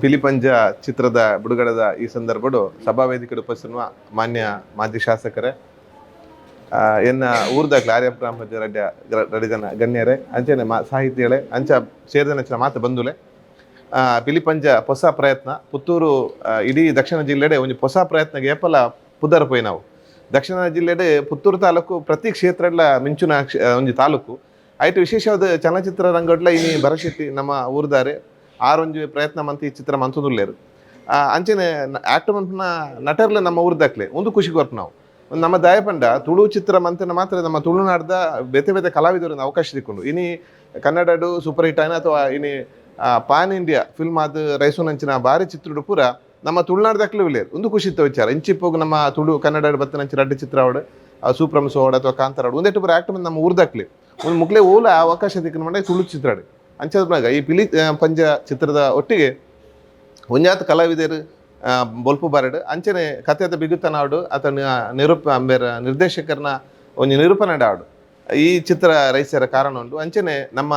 ಪಿಲಿಪಂಜ ಚಿತ್ರದ ಬಿಡುಗಡೆದ ಈ ಸಂದರ್ಭಡು ಸಭಾವೇದಿಕೆ ಉಪಸ್ಥಿತ ಮಾನ್ಯ ಮಾಜಿ ಶಾಸಕರೇ, ಎನ್ನ ಊರ್ದಾಕ್ಲೆ ಆರ್ಯ ಗ್ರಾಮ ಪಂಚಾಯತ್ ರಡ್ಡ ಜನ ಗಣ್ಯರೇ, ಅಂಚನೆ ಮಾ ಸಾಹಿತಿಗಳೇ, ಅಂಚ ಸೇರಿದನಂಚಿನ ಮಾತು ಬಂಧುಲೆ, ಪಿಲಿಪಂಜ ಹೊಸ ಪ್ರಯತ್ನ ಪುತ್ತೂರು ಇಡೀ ದಕ್ಷಿಣ ಜಿಲ್ಲೆಡೆ ಒಂಜಿ ಹೊಸ ಪ್ರಯತ್ನಗೆ ಏಪಲ ಪುದರ್ ಪೋಯಿ ನಾವು. ದಕ್ಷಿಣ ಜಿಲ್ಲೆಡೆ ಪುತ್ತೂರು ತಾಲೂಕು ಪ್ರತಿ ಕ್ಷೇತ್ರಡ್ಲ ಮಿಂಚುನ ಒಂಜಿ ತಾಲೂಕು ಐಟ್ ವಿಶೇಷವಾದ ಚಲನಚಿತ್ರ ರಂಗಡ್ಲ ಇನಿ ಭರಶೆಟ್ಟಿ ನಮ್ಮ ಊರ್ದಾರೆ ಆರೊಂಜಿ ಪ್ರಯತ್ನ ಮಂತ್ ಈ ಚಿತ್ರ ಮಂತುದುಲ್ಲೇರು. ಅಂಚನೆ ಆಕ್ಟ್ ಮನ್ಪುನ ನಟರ್ಲ ನಮ್ಮ ಊರ್ದಾಕ್ಲೆ ಒಂದು ಖುಷಿ ಕೊರ್ಪು ನಾವು. ಒಂದು ನಮ್ಮ ದಾಯಪಂಡ ತುಳು ಚಿತ್ರ ಮಂತನ ಮಾತ್ರ ನಮ್ಮ ತುಳುನಾಡ್ದ ಬೇತೆ ಬೇತೆ ಕಲಾವಿದರನ್ನ ಅವಕಾಶ ತಿಕ್ಕೊಂಡು ಇನಿ ಕನ್ನಡಡು ಸೂಪರ್ ಹಿಟ್ ಆಯ್ನ ಅಥವಾ ಇನಿ PAN India film ಆದ ರೈಸೂನಂಚಿನ ಭಾರಿ ಚಿತ್ರಡು ಪೂರ ನಮ್ಮ ತುಳುನಾಡ್ದಾಕ್ಲೂ ಇಲ್ಲೇರು. ಒಂದು ಖುಷಿ ಇತ್ತ ವಿಚಾರ. ಇಂಚಿಪ್ಪೋಗು ನಮ್ಮ ತುಳು ಕನ್ನಡ ಬತ್ತನಂಚಿ ರಡ್ಡು ಚಿತ್ರ ಅವಡು ಸೂಪ್ರಮ್ ಸೋಡ್ ಅಥವಾ ಕಾಂತಾರ ಅವಡು ಒಂದೆಟ್ಟು ಪೂರ ಆಕ್ಟ್ ನಮ್ಮ ಊರ್ದಾಕ್ಲಿ ಒಂದು ಮುಕ್ಲೆ ಓಲ ಅವಕಾಶ ತಿಕ್ಕನ ಮಂಡ ತುಳು ಚಿತ್ರ ಅಂಚಾದ ಈ ಪಿಲಿ ಪಂಜ ಚಿತ್ರದ ಒಟ್ಟಿಗೆ ಒಂಜಾತ ಕಲಾವಿದರು ಬೊಲ್ಪು ಬಾರಡು ಅಂಚನೆ ಕಥೆದ ಬಿಗುತನ ಆಡು ಅಥವಾ ಬೇರೆ ನಿರ್ದೇಶಕರನ್ನ ಒಂಜಿ ನಿರೂಪಣೆ ಆಡು ಈ ಚಿತ್ರ ರೈಸರ ಕಾರಣ ಉಂಟು. ಅಂಚನೆ ನಮ್ಮ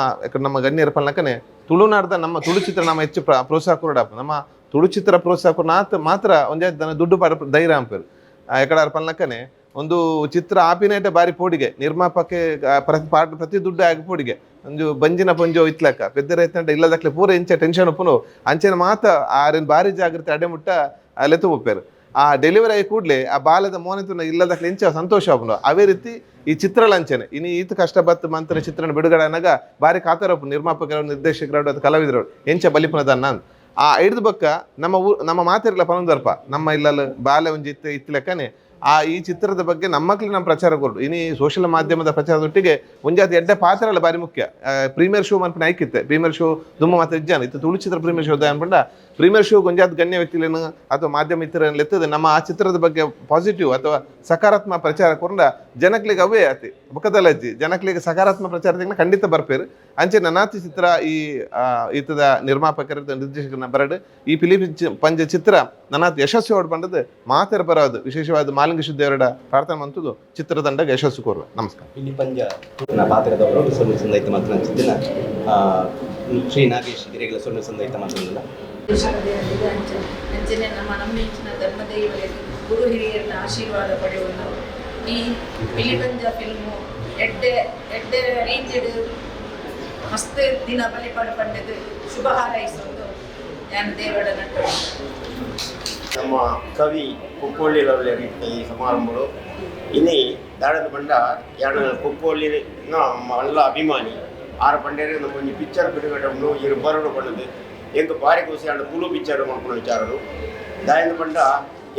ನಮ್ಮ ಗಣ್ಯರ ಪಲ್ನಕನೆ ತುಳುನಾಡ್ದ ನಮ್ಮ ತುಳು ಚಿತ್ರ ನಮ್ಮ ಹೆಚ್ಚು ಪ್ರೋತ್ಸಾಹ ಕೊರಡಾಪ ನಮ್ಮ ತುಳು ಚಿತ್ರ ಪ್ರೋತ್ಸಾಹ ಕೊಡ ಮಾತ್ರ ಒಂಜಾತ ದುಡ್ಡು ಪಾಡ ಧೈರ್ಯ ಅಂಪೇರು ಎಕಡಾರ ಪಲ್ನಕನೆ ಒಂದು ಚಿತ್ರ ಆಪಿನೇಟೆ ಬಾರಿ ಪೋಡಿಗೆ ನಿರ್ಮಾಪಕ್ಕೆ ಪ್ರತಿ ದುಡ್ಡು ಆಗಿ ಪೋಡಿಗೆ ಒಂದು ಬಂಜಿನ ಪಂಜೋ ಇತ್ಲಕ್ಕ ಪೆದ್ದ ರೈತಂಟ ಇಲ್ಲದಕ್ಲೆ ಪೂರ ಇಂಚ ಟೆನ್ಷನ್ ಉಪ್ಪುನು ಅಂಚೆನ ಮಾತ ಆರಿನ ಬಾರಿ ಜಾಗ್ರತೆ ಅಡೆಮುಟ್ಟ ಲೆತ್ತು ಒಪ್ಪೇರು. ಆ ಡೆಲಿವರಿ ಆಗಿ ಕೂಡಲೇ ಆ ಬಾಲದ ಮೋನಿತುನ ಇಲ್ಲದಕ್ಲೆ ಇಂಚ ಸಂತೋಷ ಆಪುಂಡು. ಅವೇ ರೀತಿ ಈ ಚಿತ್ರಲಂಚನೆ ಇನ್ನು ಈತ ಕಷ್ಟ ಬತ್ತು ಮಂತ್ರ ಚಿತ್ರನ ಬಿಡುಗಡೆ ಅನ್ನಾಗ ಬಾರಿ ಕಾತರಪ್ಪು ನಿರ್ಮಾಪಕರು ನಿರ್ದೇಶಕರು ಅದು ಕಲಾವಿದರು ಎಂಚ ಬಲಿಪುನದನ್ನ ಆ ಐಡ್ದು ಬಕ್ಕ ನಮ್ಮ ನಮ್ಮ ಮಾತಿರಲ್ಲ ಪನೊಂದರ್ಪ ನಮ್ಮ ಇಲ್ಲಲ್ಲ ಬಾಲೆ ಒಂಜಿ ಇತ್ತು ಇತ್ತಲೆಕ್ಕನೆ ಆ ಈ ಚಿತ್ರದ ಬಗ್ಗೆ ನಮ್ಮಕ್ಲಿ ನಮ್ಮ ಪ್ರಚಾರ ಕೊರಡು. ಇನಿ ಸೋಷಿಯಲ್ ಮಾಧ್ಯಮದ ಪ್ರಚಾರದೊಟ್ಟಿಗೆ ಒಂಜಾತಿ ಎಡ್ಡೆ ಪಾತ್ರ ಅಲ್ಲ ಬಾರಿ ಮುಖ್ಯ. ಪ್ರೀಮಿಯರ್ ಶೋ ಮನ್ಪುನ ಐಕಿತ್ತೆ ಪ್ರೀಮಿಯರ್ ಶೋ ದುಮ್ಮ ಮಾತ್ರ ಇಜ್ಜಾನ ಇತ್ತು ತುಳು ಚಿತ್ರ ಪ್ರೀಮಿಯರ್ ಶೋ ಅನ್ಪಂಡ ಪ್ರೀಮಿಯರ್ ಶೋ ಒಂಜಾತ್ ಗಣ್ಯ ವ್ಯಕ್ತಿಲೇನು ಅಥವಾ ಮಾಧ್ಯಮ ಮಿತ್ರರೇನು ಎತ್ತದೆ ನಮ್ಮ ಆ ಚಿತ್ರದ ಬಗ್ಗೆ ಪಾಸಿಟಿವ್ ಅಥವಾ ಸಕಾರಾತ್ಮಕ ಪ್ರಚಾರ ಕೊರಂಡ ಜನಕ್ಲಿಗೆ ಅವೇ ಅತಿ ಬೊಕ್ಕದಲ್ಲಜ್ಜಿ ಜನಕ್ಲಿಗೆ ಸಕಾರಾತ್ಮಕ ಪ್ರಚಾರ ಖಂಡಿತ ಬರ್ಪೇರು. ಅಂಚೆ ನನಾತಿ ಚಿತ್ರ ಈ ಈತದ ನಿರ್ಮಾಪಕರ ನಿರ್ದೇಶಕರನ್ನ ಬರಡು ಈ ಪಿಲಿ ಪಂಜ ಚಿತ್ರ ನನಾತ್ ಯಶಸ್ವಿ ಓಡ್ ಬಂದದ್ದು ಮಾತೆರ ಬರೋದು ವಿಶೇಷವಾದ ಮಾಲಿಂಗ ಶುದ್ಧೇವರ ಪ್ರಾರ್ಥನೆ ಮಂತದ್ದು ಚಿತ್ರದಂಡ ಯಶಸ್ಸು ಕೋರುವ. ನಮಸ್ಕಾರ. ಪಿಲಿ ಪಂಜ ಪಾತ್ರದವರು ಸಂದೈತ ಮಾತ್ರ ಶ್ರೀ ನಾಗೇಶ್ ಹಿರೇಗಳ ಸೊನ್ನೆ ಸಂದೈತ ಮಾತ್ರ. ಅಂಚನೆ ನಮ್ಮ ನಮ್ಮಿಂಚಿನ ಧರ್ಮದೇವರಿಗೆ ಗುರು ಹಿರಿಯರನ್ನ ಆಶೀರ್ವಾದ ಪಡೆಯುವುದು ಈ ಪಿಲಿಪಂಜ ಫಿಲ್ಮು ಎಡ್ಡೆ ಎಡ್ಡೆ ರೀತಿಡು ಮಸ್ತ್ ದಿನ ಬಲಿಪಾಡು ಪಂಡದು ಶುಭ ಹಾರೈಸೋದು ನಾನು ದೇವಡ ನಟ್ಟು. ನಮ್ಮ ಕವಿ ಕುಕ್ಕೋಳ್ಳಿ ಈ ಸಮಾರಂಭಗಳು ಇನಿ ದಾಡದ ಬಂಡ ಎರಡು ಕುಕ್ಕೋಳ್ಳಿನ ಮಲ್ಲ ಅಭಿಮಾನಿ ಆರು ಪಂಡೇರು ನಮ್ಮ ಒಂಜಿ ಪಿಕ್ಚರ್ ಬಿಡುಗಡೆ ಉಂಡು ಇರು ಬರಡು ಬಣ್ಣದು ಎಂಕ್ ಭಾರಿ ಖುಷಿ ಆಂಡ ತುಳು ಪಿಕ್ಚರ್ ಮಲ್ಪುನ ವಿಚಾರಡು ದಾಯನ ಬಂಡ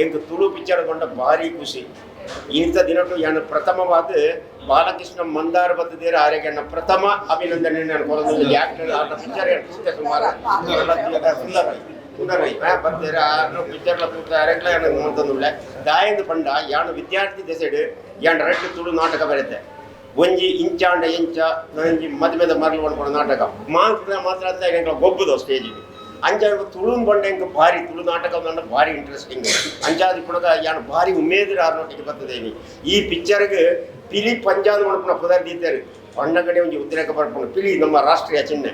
ಎಂಕ್ ತುಳು ಪಿಕ್ಚರ್ ಬಂಡ ಭಾರಿ ಖುಷಿ. ಇಂಥ ದಿನಟು ಯಾನು ಪ್ರಥಮವಾದ ಬಾಲಕೃಷ್ಣ ಮಂದಾರ ಬತ್ತದೇರ ಆರೆಗೆ ಪ್ರಥಮ ಅಭಿನಂದನೆ ನಾನು ಕೊರದು. ಆಕ್ಟರ್ ಆಟ ಪಿಕ್ಚರ್ ಸುಮಾರು ಸುಂದರ ಸುಂದರ ಬತ್ತೇರ ಪಿಕ್ಚರ್ಲ ತೂತ ಅರೆಗ್ಲ எனக்கு ಮಂತಂದುಳ್ಳೆ ದಾಯಂದು ಪಂಡ ಯಾನು ವಿದ್ಯಾರ್ಥಿ ದೆಸೆಡ್ ಯಾನ್ ರಡ್ಡು ತುಳು ನಾಟಕ ಬರುತ್ತೆ ಒಂಜಿ ಇಂಚಾಂಡ ಎಂಚ ಒಂಜಿ ಮದುಮೆದ ಮರಳು ಪನ್ಪುನ ನಾಟಕ ಮಾತ್ರ ಮಾತ್ರ ಎಂಕ್ಲ ಗೊಬ್ಬುದು ಸ್ಟೇಜಿಗೆ ಅಂಚ ತುಳುನ್ ಬಂಡ ಎಂಕ್ ಭಾರಿ ತುಳು ನಾಟಕ ಪಂಡ ಭಾರಿ ಇಂಟ್ರೆಸ್ಟಿಂಗ್ ಅಂಚಾದ ಇಪ್ಪುನಗ ಯಾನ್ ಭಾರಿ ಉಮೇದ್ ಆರ್ನೊಟ್ಟಿಗೆ ಬರ್ತದೇನಿ ಈ ಪಿಕ್ಚರ್ಗ್ ಪಿಲಿ ಪಂಜಾದ್ ಮನ್ಪುನ ಪುದರ್ ದೀತೆರ್ ಪಂಡಗಡೆ ಒಂಜಿ ಉದ್ರೇಕ ಬರ್ಪುಂಡು. ಪಿಲಿ ನಮ್ಮ ರಾಷ್ಟ್ರೀಯ ಚಿಹ್ನೆ.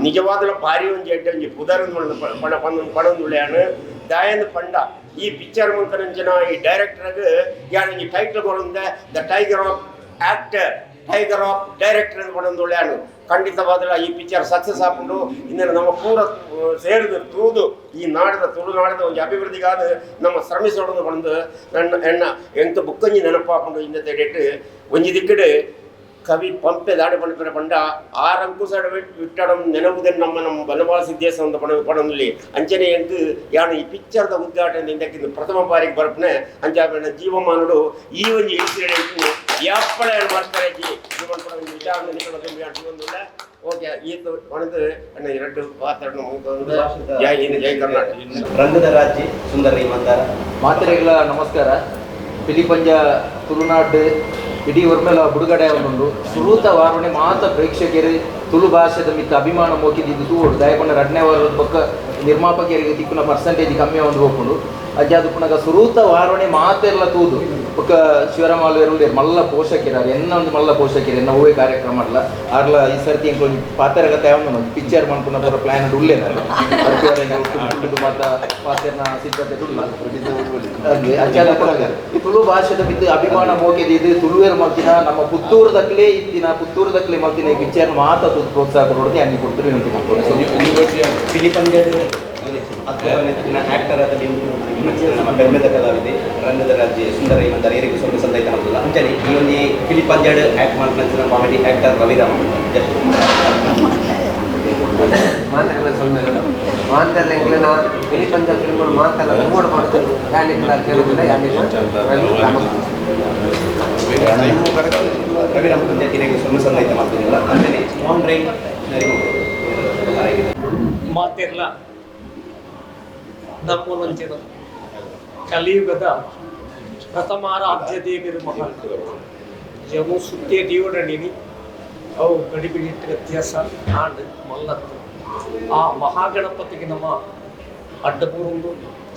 ನಿಜವಾದಲ ಭಾರಿ ಒಂಜಿ ಎಡ್ಡೆ ಒಂಜಿ ಪುದರ್ ಪಣ ಪಣೊಂದುಳ್ಳೆಯಾನು ದಾಯನ್ ಪಂಡ ಈ ಪಿಕ್ಚರ್ ಮಂತನಂಚಿನ ಈ ಡೈರೆಕ್ಟರ್ಗ್ ಯಾನ್ ಒಂಜಿ title ಕೊರೊಂದೆ the tiger of actor, tiger of director ಅಂತ ಪಣೊಂದುಳ್ಳೆಯಾನು. ಖಂಡಿತವಾದಲ ಈ ಪಿಕ್ಚರ್ ಸಕ್ಸಸ್ ಆಪುಂಡು. ಇಂದೆನ ನಮ್ಮ ಪೂರ ಸೇರಿದ ತೂದು ಈ ನಾಡದ ತುಳುನಾಡದ ಒಂಜಿ ಅಭಿವೃದ್ಧಿಗಾದ ನಮ್ಮ ಶ್ರಮಿಸೋಡು ಪಂದು ನನ್ನ ಎಣ್ಣ ಎಂತ ಬುಕ್ಕಂಜಿ ನೆನಪಾಪುಂಡು. ಇಂದ ತೇಡಿಟ್ಟು ಒಂಜಿ ದಿಕ್ಕಡು ಕವಿ ಪಂಪೆ ದಾಡಿ ಪಂಡ ಪಂಡ ಆ ರಂಕುಸಡ ವಿಟ್ಟಡಂ ನೆನವುದನ್ನು ನಮ್ಮ ನಮ್ಮ ಬನವಾಸಿ ದೇಶ ಅಂತ ಪಣ ಪಣೊಂದುಲಿ. ಅಂಚನೆ ಎಂಕ್ ಯಾನು ಈ ಪಿಕ್ಚರ್ದ ಉದ್ಘಾಟನೆ ಇಂದಕ್ಕಿಂದು ಪ್ರಥಮ ಬಾರಿಗೆ ಬರ್ಪನೆ ಅಂಚಾಪೆನ ಜೀವಮಾನುಡು ಈ ಒಂಜಿ ಇನ್ಸಿಡೆಂಟ್ ಯಾಪ್ಪಳ ಮಾಡ್ತಾರೆ ಜೀವನ ವಿಚಾರ ನಿಕಲ. ಓಕೆ, ಈತ ಪಣದು ಅಣ್ಣ ಎರಡು ಪಾತ್ರನು ಮುಗಿದು. ಜೈ ಹಿಂದ್, ಜೈ ಕರ್ನಾಟಕ. ರಂಗದ ರಾಜ್ಯ ಸುಂದರ ಮಂದಾರ. ಮಾತೆರೆಗಳ ನಮಸ್ಕಾರ. ಪಿಲಿಪಂಜ ತುಳುನಾಡು ಇಡೀ ಒರ್ಮೆಲ ಬುಡುಗಡೆ ಉಂಡು. ಸುರೂತ ವಾರಣೆ ಮಾತ ಪ್ರೇಕ್ಷಕರು ತುಳು ಭಾಷೆದ ಮಿತ್ತ ಅಭಿಮಾನ ಮೋಕಿದ್ದು ತೂವೊಡು. ದಯಪಂಡ ರಡ್ನೇ ವಾರದ ಬೊಕ್ಕ ನಿರ್ಮಾಪಕರಿಗೆ ತಿಕ್ಕುನ ಪರ್ಸೆಂಟೇಜ್ ಕಮ್ಮಿ ಒಂದು ಹೋಗ್ಕೊಂಡು ಅಜ್ಜಾದು ಪುನಗ ಸುರೂತ ವಾರಣೆ ಮಾತೆಲ್ಲ ತೂದು ಬೊಕ್ಕ ಶಿವರಾಮಾಲು ಮಲ್ಲ ಪೋಷಕರು ಎನ್ನ ಒಂದು ಮಲ್ಲ ಪೋಷಕರು ಎನ್ನ ಹೂವೆ ಕಾರ್ಯಕ್ರಮ ಅಲ್ಲ ಆರ್ಲ ಈ ಸರ್ತಿ ಎಂಕ್ ಒಂಜಿ ಪಾತೆರಗತೆ ಒಂದು ಪಿಕ್ಚರ್ ಮನ್ಪುನ ಪೂರ ಪ್ಲಾನ್ ಉಲ್ಲೆ ಮಾತ ಪಾತೆರ್ನ ಸಿದ್ಧತೆ ಉಲ್ಲ. ಅಂಚಾದ ಪುನಗ ತುಳು ಭಾಷೆದ ಮಿತ್ತು ಅಭಿಮಾನ ಮೋಕೆದಿದ್ದು ತುಳುವೇರು ಮಲ್ತಿನ ನಮ್ಮ ಪುತ್ತೂರು ದಕ್ಲೆ ಇತ್ತಿನ ಪುತ್ತೂರು ದಕ್ಲೆ ಮಲ್ತಿನ ಈ ಪಿಕ್ಚರ್ ಮಾತ ತೂದು ಪ್ರೋತ್ಸಾಹ ಕೊಡೋದು ಅన్ని ಕೊಡ್ತಾರೆ ವಿನಂತಿ ಮಾಡ್ಕೊಂಡು. ಪಿಲಿಪಂಜಡ್ ಆಕ್ಟರ್ ಆದ ನಮ್ಮ ಬೆಮ್ಮೆದ ಕಲಾವಿದೆ ರಂಗದ ರಾಜ್ಯ ಸುಂದರ ಮಂದಾರ ಏರಿಗೂ ಸ್ವಲ್ಪ ಸಂದೈತ ಮಾಡ್ತಲ್ಲ. ಅಂಚನೆ ಈ ಒಂದು ಪಿಲಿಪಂಜಡ್ ಆಕ್ಟ್ ಮಾಡ್ತಾರೆ ಕಾಮಿಡಿ ಆಕ್ಟರ್ ರವಿರಾಮ. ಜಸ್ಟ್ ಮಾತಾಡಲ್ಲ ಸೊಲ್ಮೆಗಳು ಮಾತಾಡಲ್ಲ ಎಂಕ್ಲೆನ ಪಿಲಿಪಂಜ ಫಿಲ್ಮ್ಗಳು ಮಾತಲ್ಲ ಮೂಡ್ ಮಾಡ್ತಾರೆ ಯಾನಿಕ್ಲ ಕೇಳುದಿಲ್ಲ ಯಾನಿಕ್ಲ ರವಿ ರಾಮ. ರವಿರಾಮ ಏರಿಗೂ ಸ್ವಲ್ಪ ಸಂದೈತ ಮಾಡ್ತಿದ್ದಿಲ್ಲ. ಅಂಚನೆ ಮೋಹನ್ ರೈ ಮಾತಿರ್ಲ ನಮ್ಮನಂಚಿನ ಕಲಿಯುಗದ ಪ್ರಥಮಾರಾಧ್ಯ ದೇವಿರು ಮಹಾನ್ ಜಮು ಸುತ್ತಿಯ ದೇವಡಣಿನಿ ಅವು ಗಡಿಬಿಡಿಟ್ಟು ವ್ಯತ್ಯಾಸ ಆಂಡ್ ಮಲ್ಲತ್ತು ಆ ಮಹಾಗಣಪತಿಗೆ ನಮ್ಮ ಅಡ್ಡಪೂರೊಂದು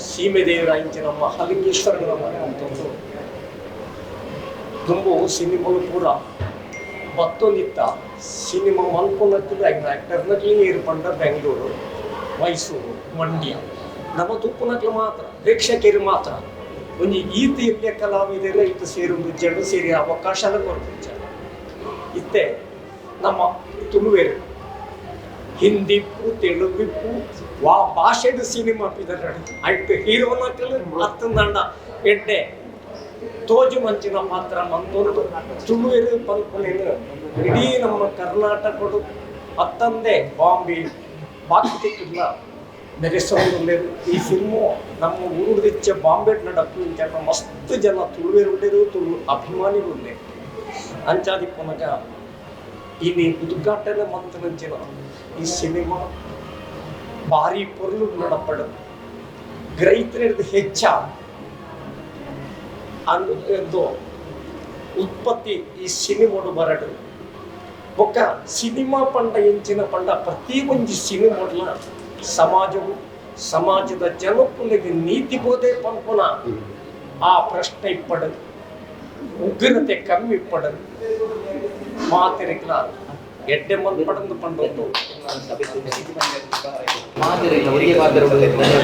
ಸೀಮೆ ದೇವರ ಇಂಚಿನ ಮಹಾಲಿಂಗೇಶ್ವರನ ಅಂತಂದು ದುಂಬು ಸಿನಿಮಾಲು ಪೂರ ಬತ್ತೊಂದಿತ್ತ ಸಿನಿಮಾ ಮಲ್ಪೊನಕ್ಕಲು ಆ್ಯಕ್ಟರ್ನಕ್ಲಿ ಏರು ಪಂಡ ಬೆಂಗಳೂರು, ಮೈಸೂರು, ಮಂಡ್ಯ ನಮ್ಮ ತುಪ್ಪುನಕ್ಲು ಮಾತ್ರ ಪ್ರೇಕ್ಷಕರು ಮಾತ್ರ ಒಂಜಿ ಈತ ಎಲ್ಯ ಕಲಾವಿದರ ಇತ್ತು ಸೇರೊಂದು ಜನ ಸೇರಿ ಅವಕಾಶನ ಕೊರ್ಪುಂಚ. ಇತ್ತೆ ನಮ್ಮ ತುಳುವೇರು ಹಿಂದಿ ಇಪ್ಪು ತೆಲುಗು ಇಪ್ಪು ವಾ ಭಾಷೆಡ್ ಸಿನಿಮಾ ಪಿದರ್ ಆಯ್ತು ಹೀರೋನಕ್ಲು ಅತ್ತಂದಂಡ ಎಡ್ಡೆ ತೋಜು ಮಂಚಿನ ಪಾತ್ರ ಮಂತೊಂದು ತುಳುವೆರು ಪಲ್ಪುನೇನು ಇಡೀ ನಮ್ಮ ಕರ್ನಾಟಕಡು ಅತ್ತಂದೆ ಬಾಂಬೆ ಬಾಕಿ ತಿಕ್ಕಿಲ್ಲ ಮೆರೆಸೊಂದುಲ್ಲೆರ್. ಈ ಫಿಲ್ಮು ನಮ್ಮ ಊರುದಿಚ್ಚ ಬಾಂಬೆ ನಡಪು ಇಂಚ ಮಸ್ತ್ ಜನ ತುಳುವೆರು ಉಲ್ಲೆರ್, ತುಳು ಅಭಿಮಾನಿಗಳು ಉಲ್ಲೆರ್. ಅಂಚಾದಿಪ್ಪುನಗ ಇನಿ ಉದ್ಘಾಟನೆ ಮಂತನಂಚಿನ ಈ ಸಿನಿಮಾ ಭಾರಿ ಪೊರ್ಲು ನಡಪಡು ಗ್ರೈತರೆಡ್ದ್ ಹೆಚ್ಚ ಅಂದು ಉತ್ಪತ್ತಿ ಈ ಸಿನಿಮೋಡು ಬರಡು. ಬೊಕ್ಕ ಸಿನಿಮಾ ಪಂಡ ಎಂಚಿನ ಪಂಡ ಪ್ರತಿ ಒಂಜಿ ಸಿನಿಮೋಡ್ಲ ಸಮಾಜವು ಸಮಾಜದ ಜನಕ್ಕುಲೆಗ್ ನೀತಿ ಬೋಧೆ ಪನ್ಪುನ ಆ ಪ್ರಶ್ನೆ ಇಪ್ಪಡು, ಉಗ್ರತೆ ಕಮ್ಮಿ ಇಪ್ಪಡು, ಮಾತೆರೆಗ್ಲ ಎಡ್ಡೆ ಮಲ್ಪಡಂದು ಪಂಡೊಂದು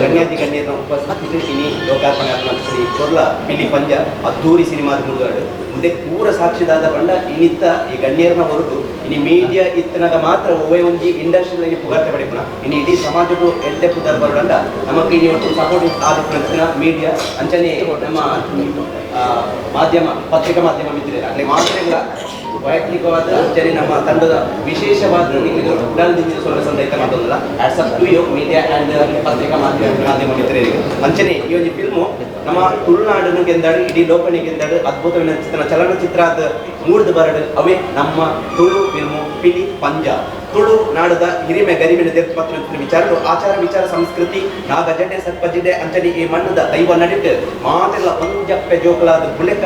ಗಣ್ಯಾತಿ ಗಣ್ಯರ ಉಪಸ್ಥಿತಿ ಇನಿ ಲೋಕಾರ್ಪಣೆ ಶ್ರೀ ಕೊರ್ಲ ಪಿಲಿಪಂಜ ಅದ್ದೂರಿ ಸಿನಿಮಾದ ಮುಂದುವರೆದು ಮುಂದೆ ಪೂರ ಸಾಕ್ಷಿದಾದ ಪಂಡ ಇನಿತ್ತ ಈ ಗಣ್ಯರನ್ನ ಹೊರಟು ಇನಿ ಮೀಡಿಯಾ ಇತ್ತನಾಗ ಮಾತ್ರ ಒವ್ವೇ ಒಂಜಿ ಇಂಡಸ್ಟ್ರಿಯಲ್ಲಿ ಪುಗಾರ್ತೆ ಪಡೆಪುನ ಇನಿ ಇಡೀ ಸಮಾಜಡು ಎಡ್ಡೆ ಪುದರ್ ಬರೋಡಂಡ ನಮಕ್ ಇನಿ ಒಟ್ಟು ಸಪೋರ್ಟ್ ಆದ ಮೀಡಿಯಾ ಅಂಚನೆ ನಮ್ಮ ಮಾಧ್ಯಮ ಪತ್ರಿಕಾ ಮಾಧ್ಯಮ ಮಿತ್ರರೇ ಅಲ್ಲಿ ಮಾತ್ರ ವೈಯಕ್ತಿಕವಾದ ಅಂಚನೆ ನಮ್ಮ ತಂಡದ ವಿಶೇಷವಾದ ನಿಮಗೆ Udan ದಿಂಜಿನ ಸೊಲ್ಲೆ ಸಂದೈತ ಮಾತೊಂದುಲ್ಲ. Hats off to you media and ಪತ್ರಿಕಾ ಮಾಧ್ಯಮ ಮಿತ್ರರಿಗೆ. ಅಂಚನೆ ಈ ಒಂದು ಫಿಲ್ಮು ನಮ್ಮ ತುಳುನಾಡನ್ನು ಗೆಂದಾಡು ಇಡೀ ಲೋಕನೆ ಗೆಂದಾಡು ಅದ್ಭುತವಿನ ಚಿತ್ರ ಚಲನಚಿತ್ರ ಮೂಡ್ದು ಬರಡು ಅವೇ ನಮ್ಮ ತುಳು ಫಿಲ್ಮು ಪಿಲಿ ಪಂಜ. ತುಳು ನಾಡದ ಹಿರಿಮೆ ಗರಿಮೆನ ದೇರ್ತು ಪತ್ರ ವಿಚಾರ ಆಚಾರ ವಿಚಾರ ಸಂಸ್ಕೃತಿ ನಾಗಜಡೆ ಸರ್ಪಜಿಡೆ ಅಂಚನೆ ಈ ಮಣ್ಣದ ದೈವ ನಡಿಟ್ಟು ಮಾತೆಲ್ಲ ಒಂಜಪ್ಪೆ ಜೋಕಲಾದ ಬುಲೆಕ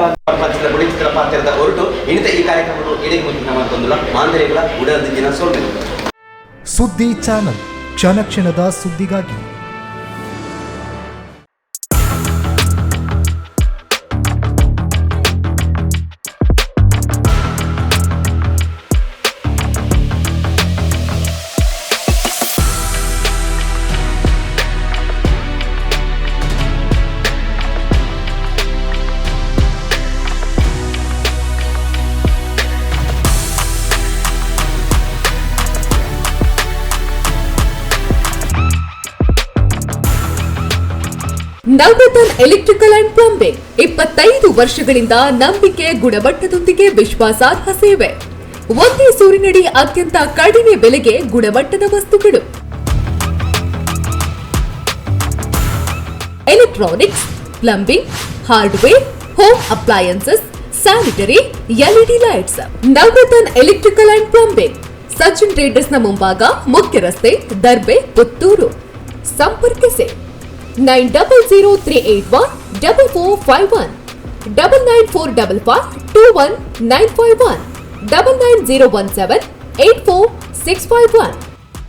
ಬುಡಿ ಚಿತ್ರ ಪಾತ್ರದ ಹೊರಟು ಇನಿತ ಈ ಕಾರ್ಯಕ್ರಮಗಳು ಇಡೀ ಮುಂದಿನ ಮಾತೊಂದುಲ್ಲ ಮಾಂದರಿಗಳ ಉಡಲ್ ಸೊಲ್ಲೆ. ಸುದ್ದಿ ಚಾನಲ್ ಕ್ಷಣ ಕ್ಷಣದ ಸುದ್ದಿಗಾಗಿ. ನವರತನ್ ಎಲೆಕ್ಟ್ರಿಕಲ್ ಅಂಡ್ ಪ್ಲಂಬಿಂಗ್, 25 ವರ್ಷಗಳಿಂದ ನಂಬಿಕೆ, ಗುಣಮಟ್ಟದೊಂದಿಗೆ ವಿಶ್ವಾಸಾರ್ಹ ಸೇವೆ. ಒಂದೇ ಸೂರಿನಡಿ ಅತ್ಯಂತ ಕಡಿಮೆ ಬೆಲೆಗೆ ಗುಣಮಟ್ಟದ ವಸ್ತುಗಳು. Electronics, plumbing, hardware, home appliances, sanitary, LED lights. Navaratan electrical and plumbing, Sachin ಟ್ರೇಡರ್ಸ್ನ ಮುಂಭಾಗ, ಮುಖ್ಯ ರಸ್ತೆ, ದರ್ಬೆ, ಪುತ್ತೂರು. ಸಂಪರ್ಕಿಸಿ 9003814451, 9945521951, 9901784651.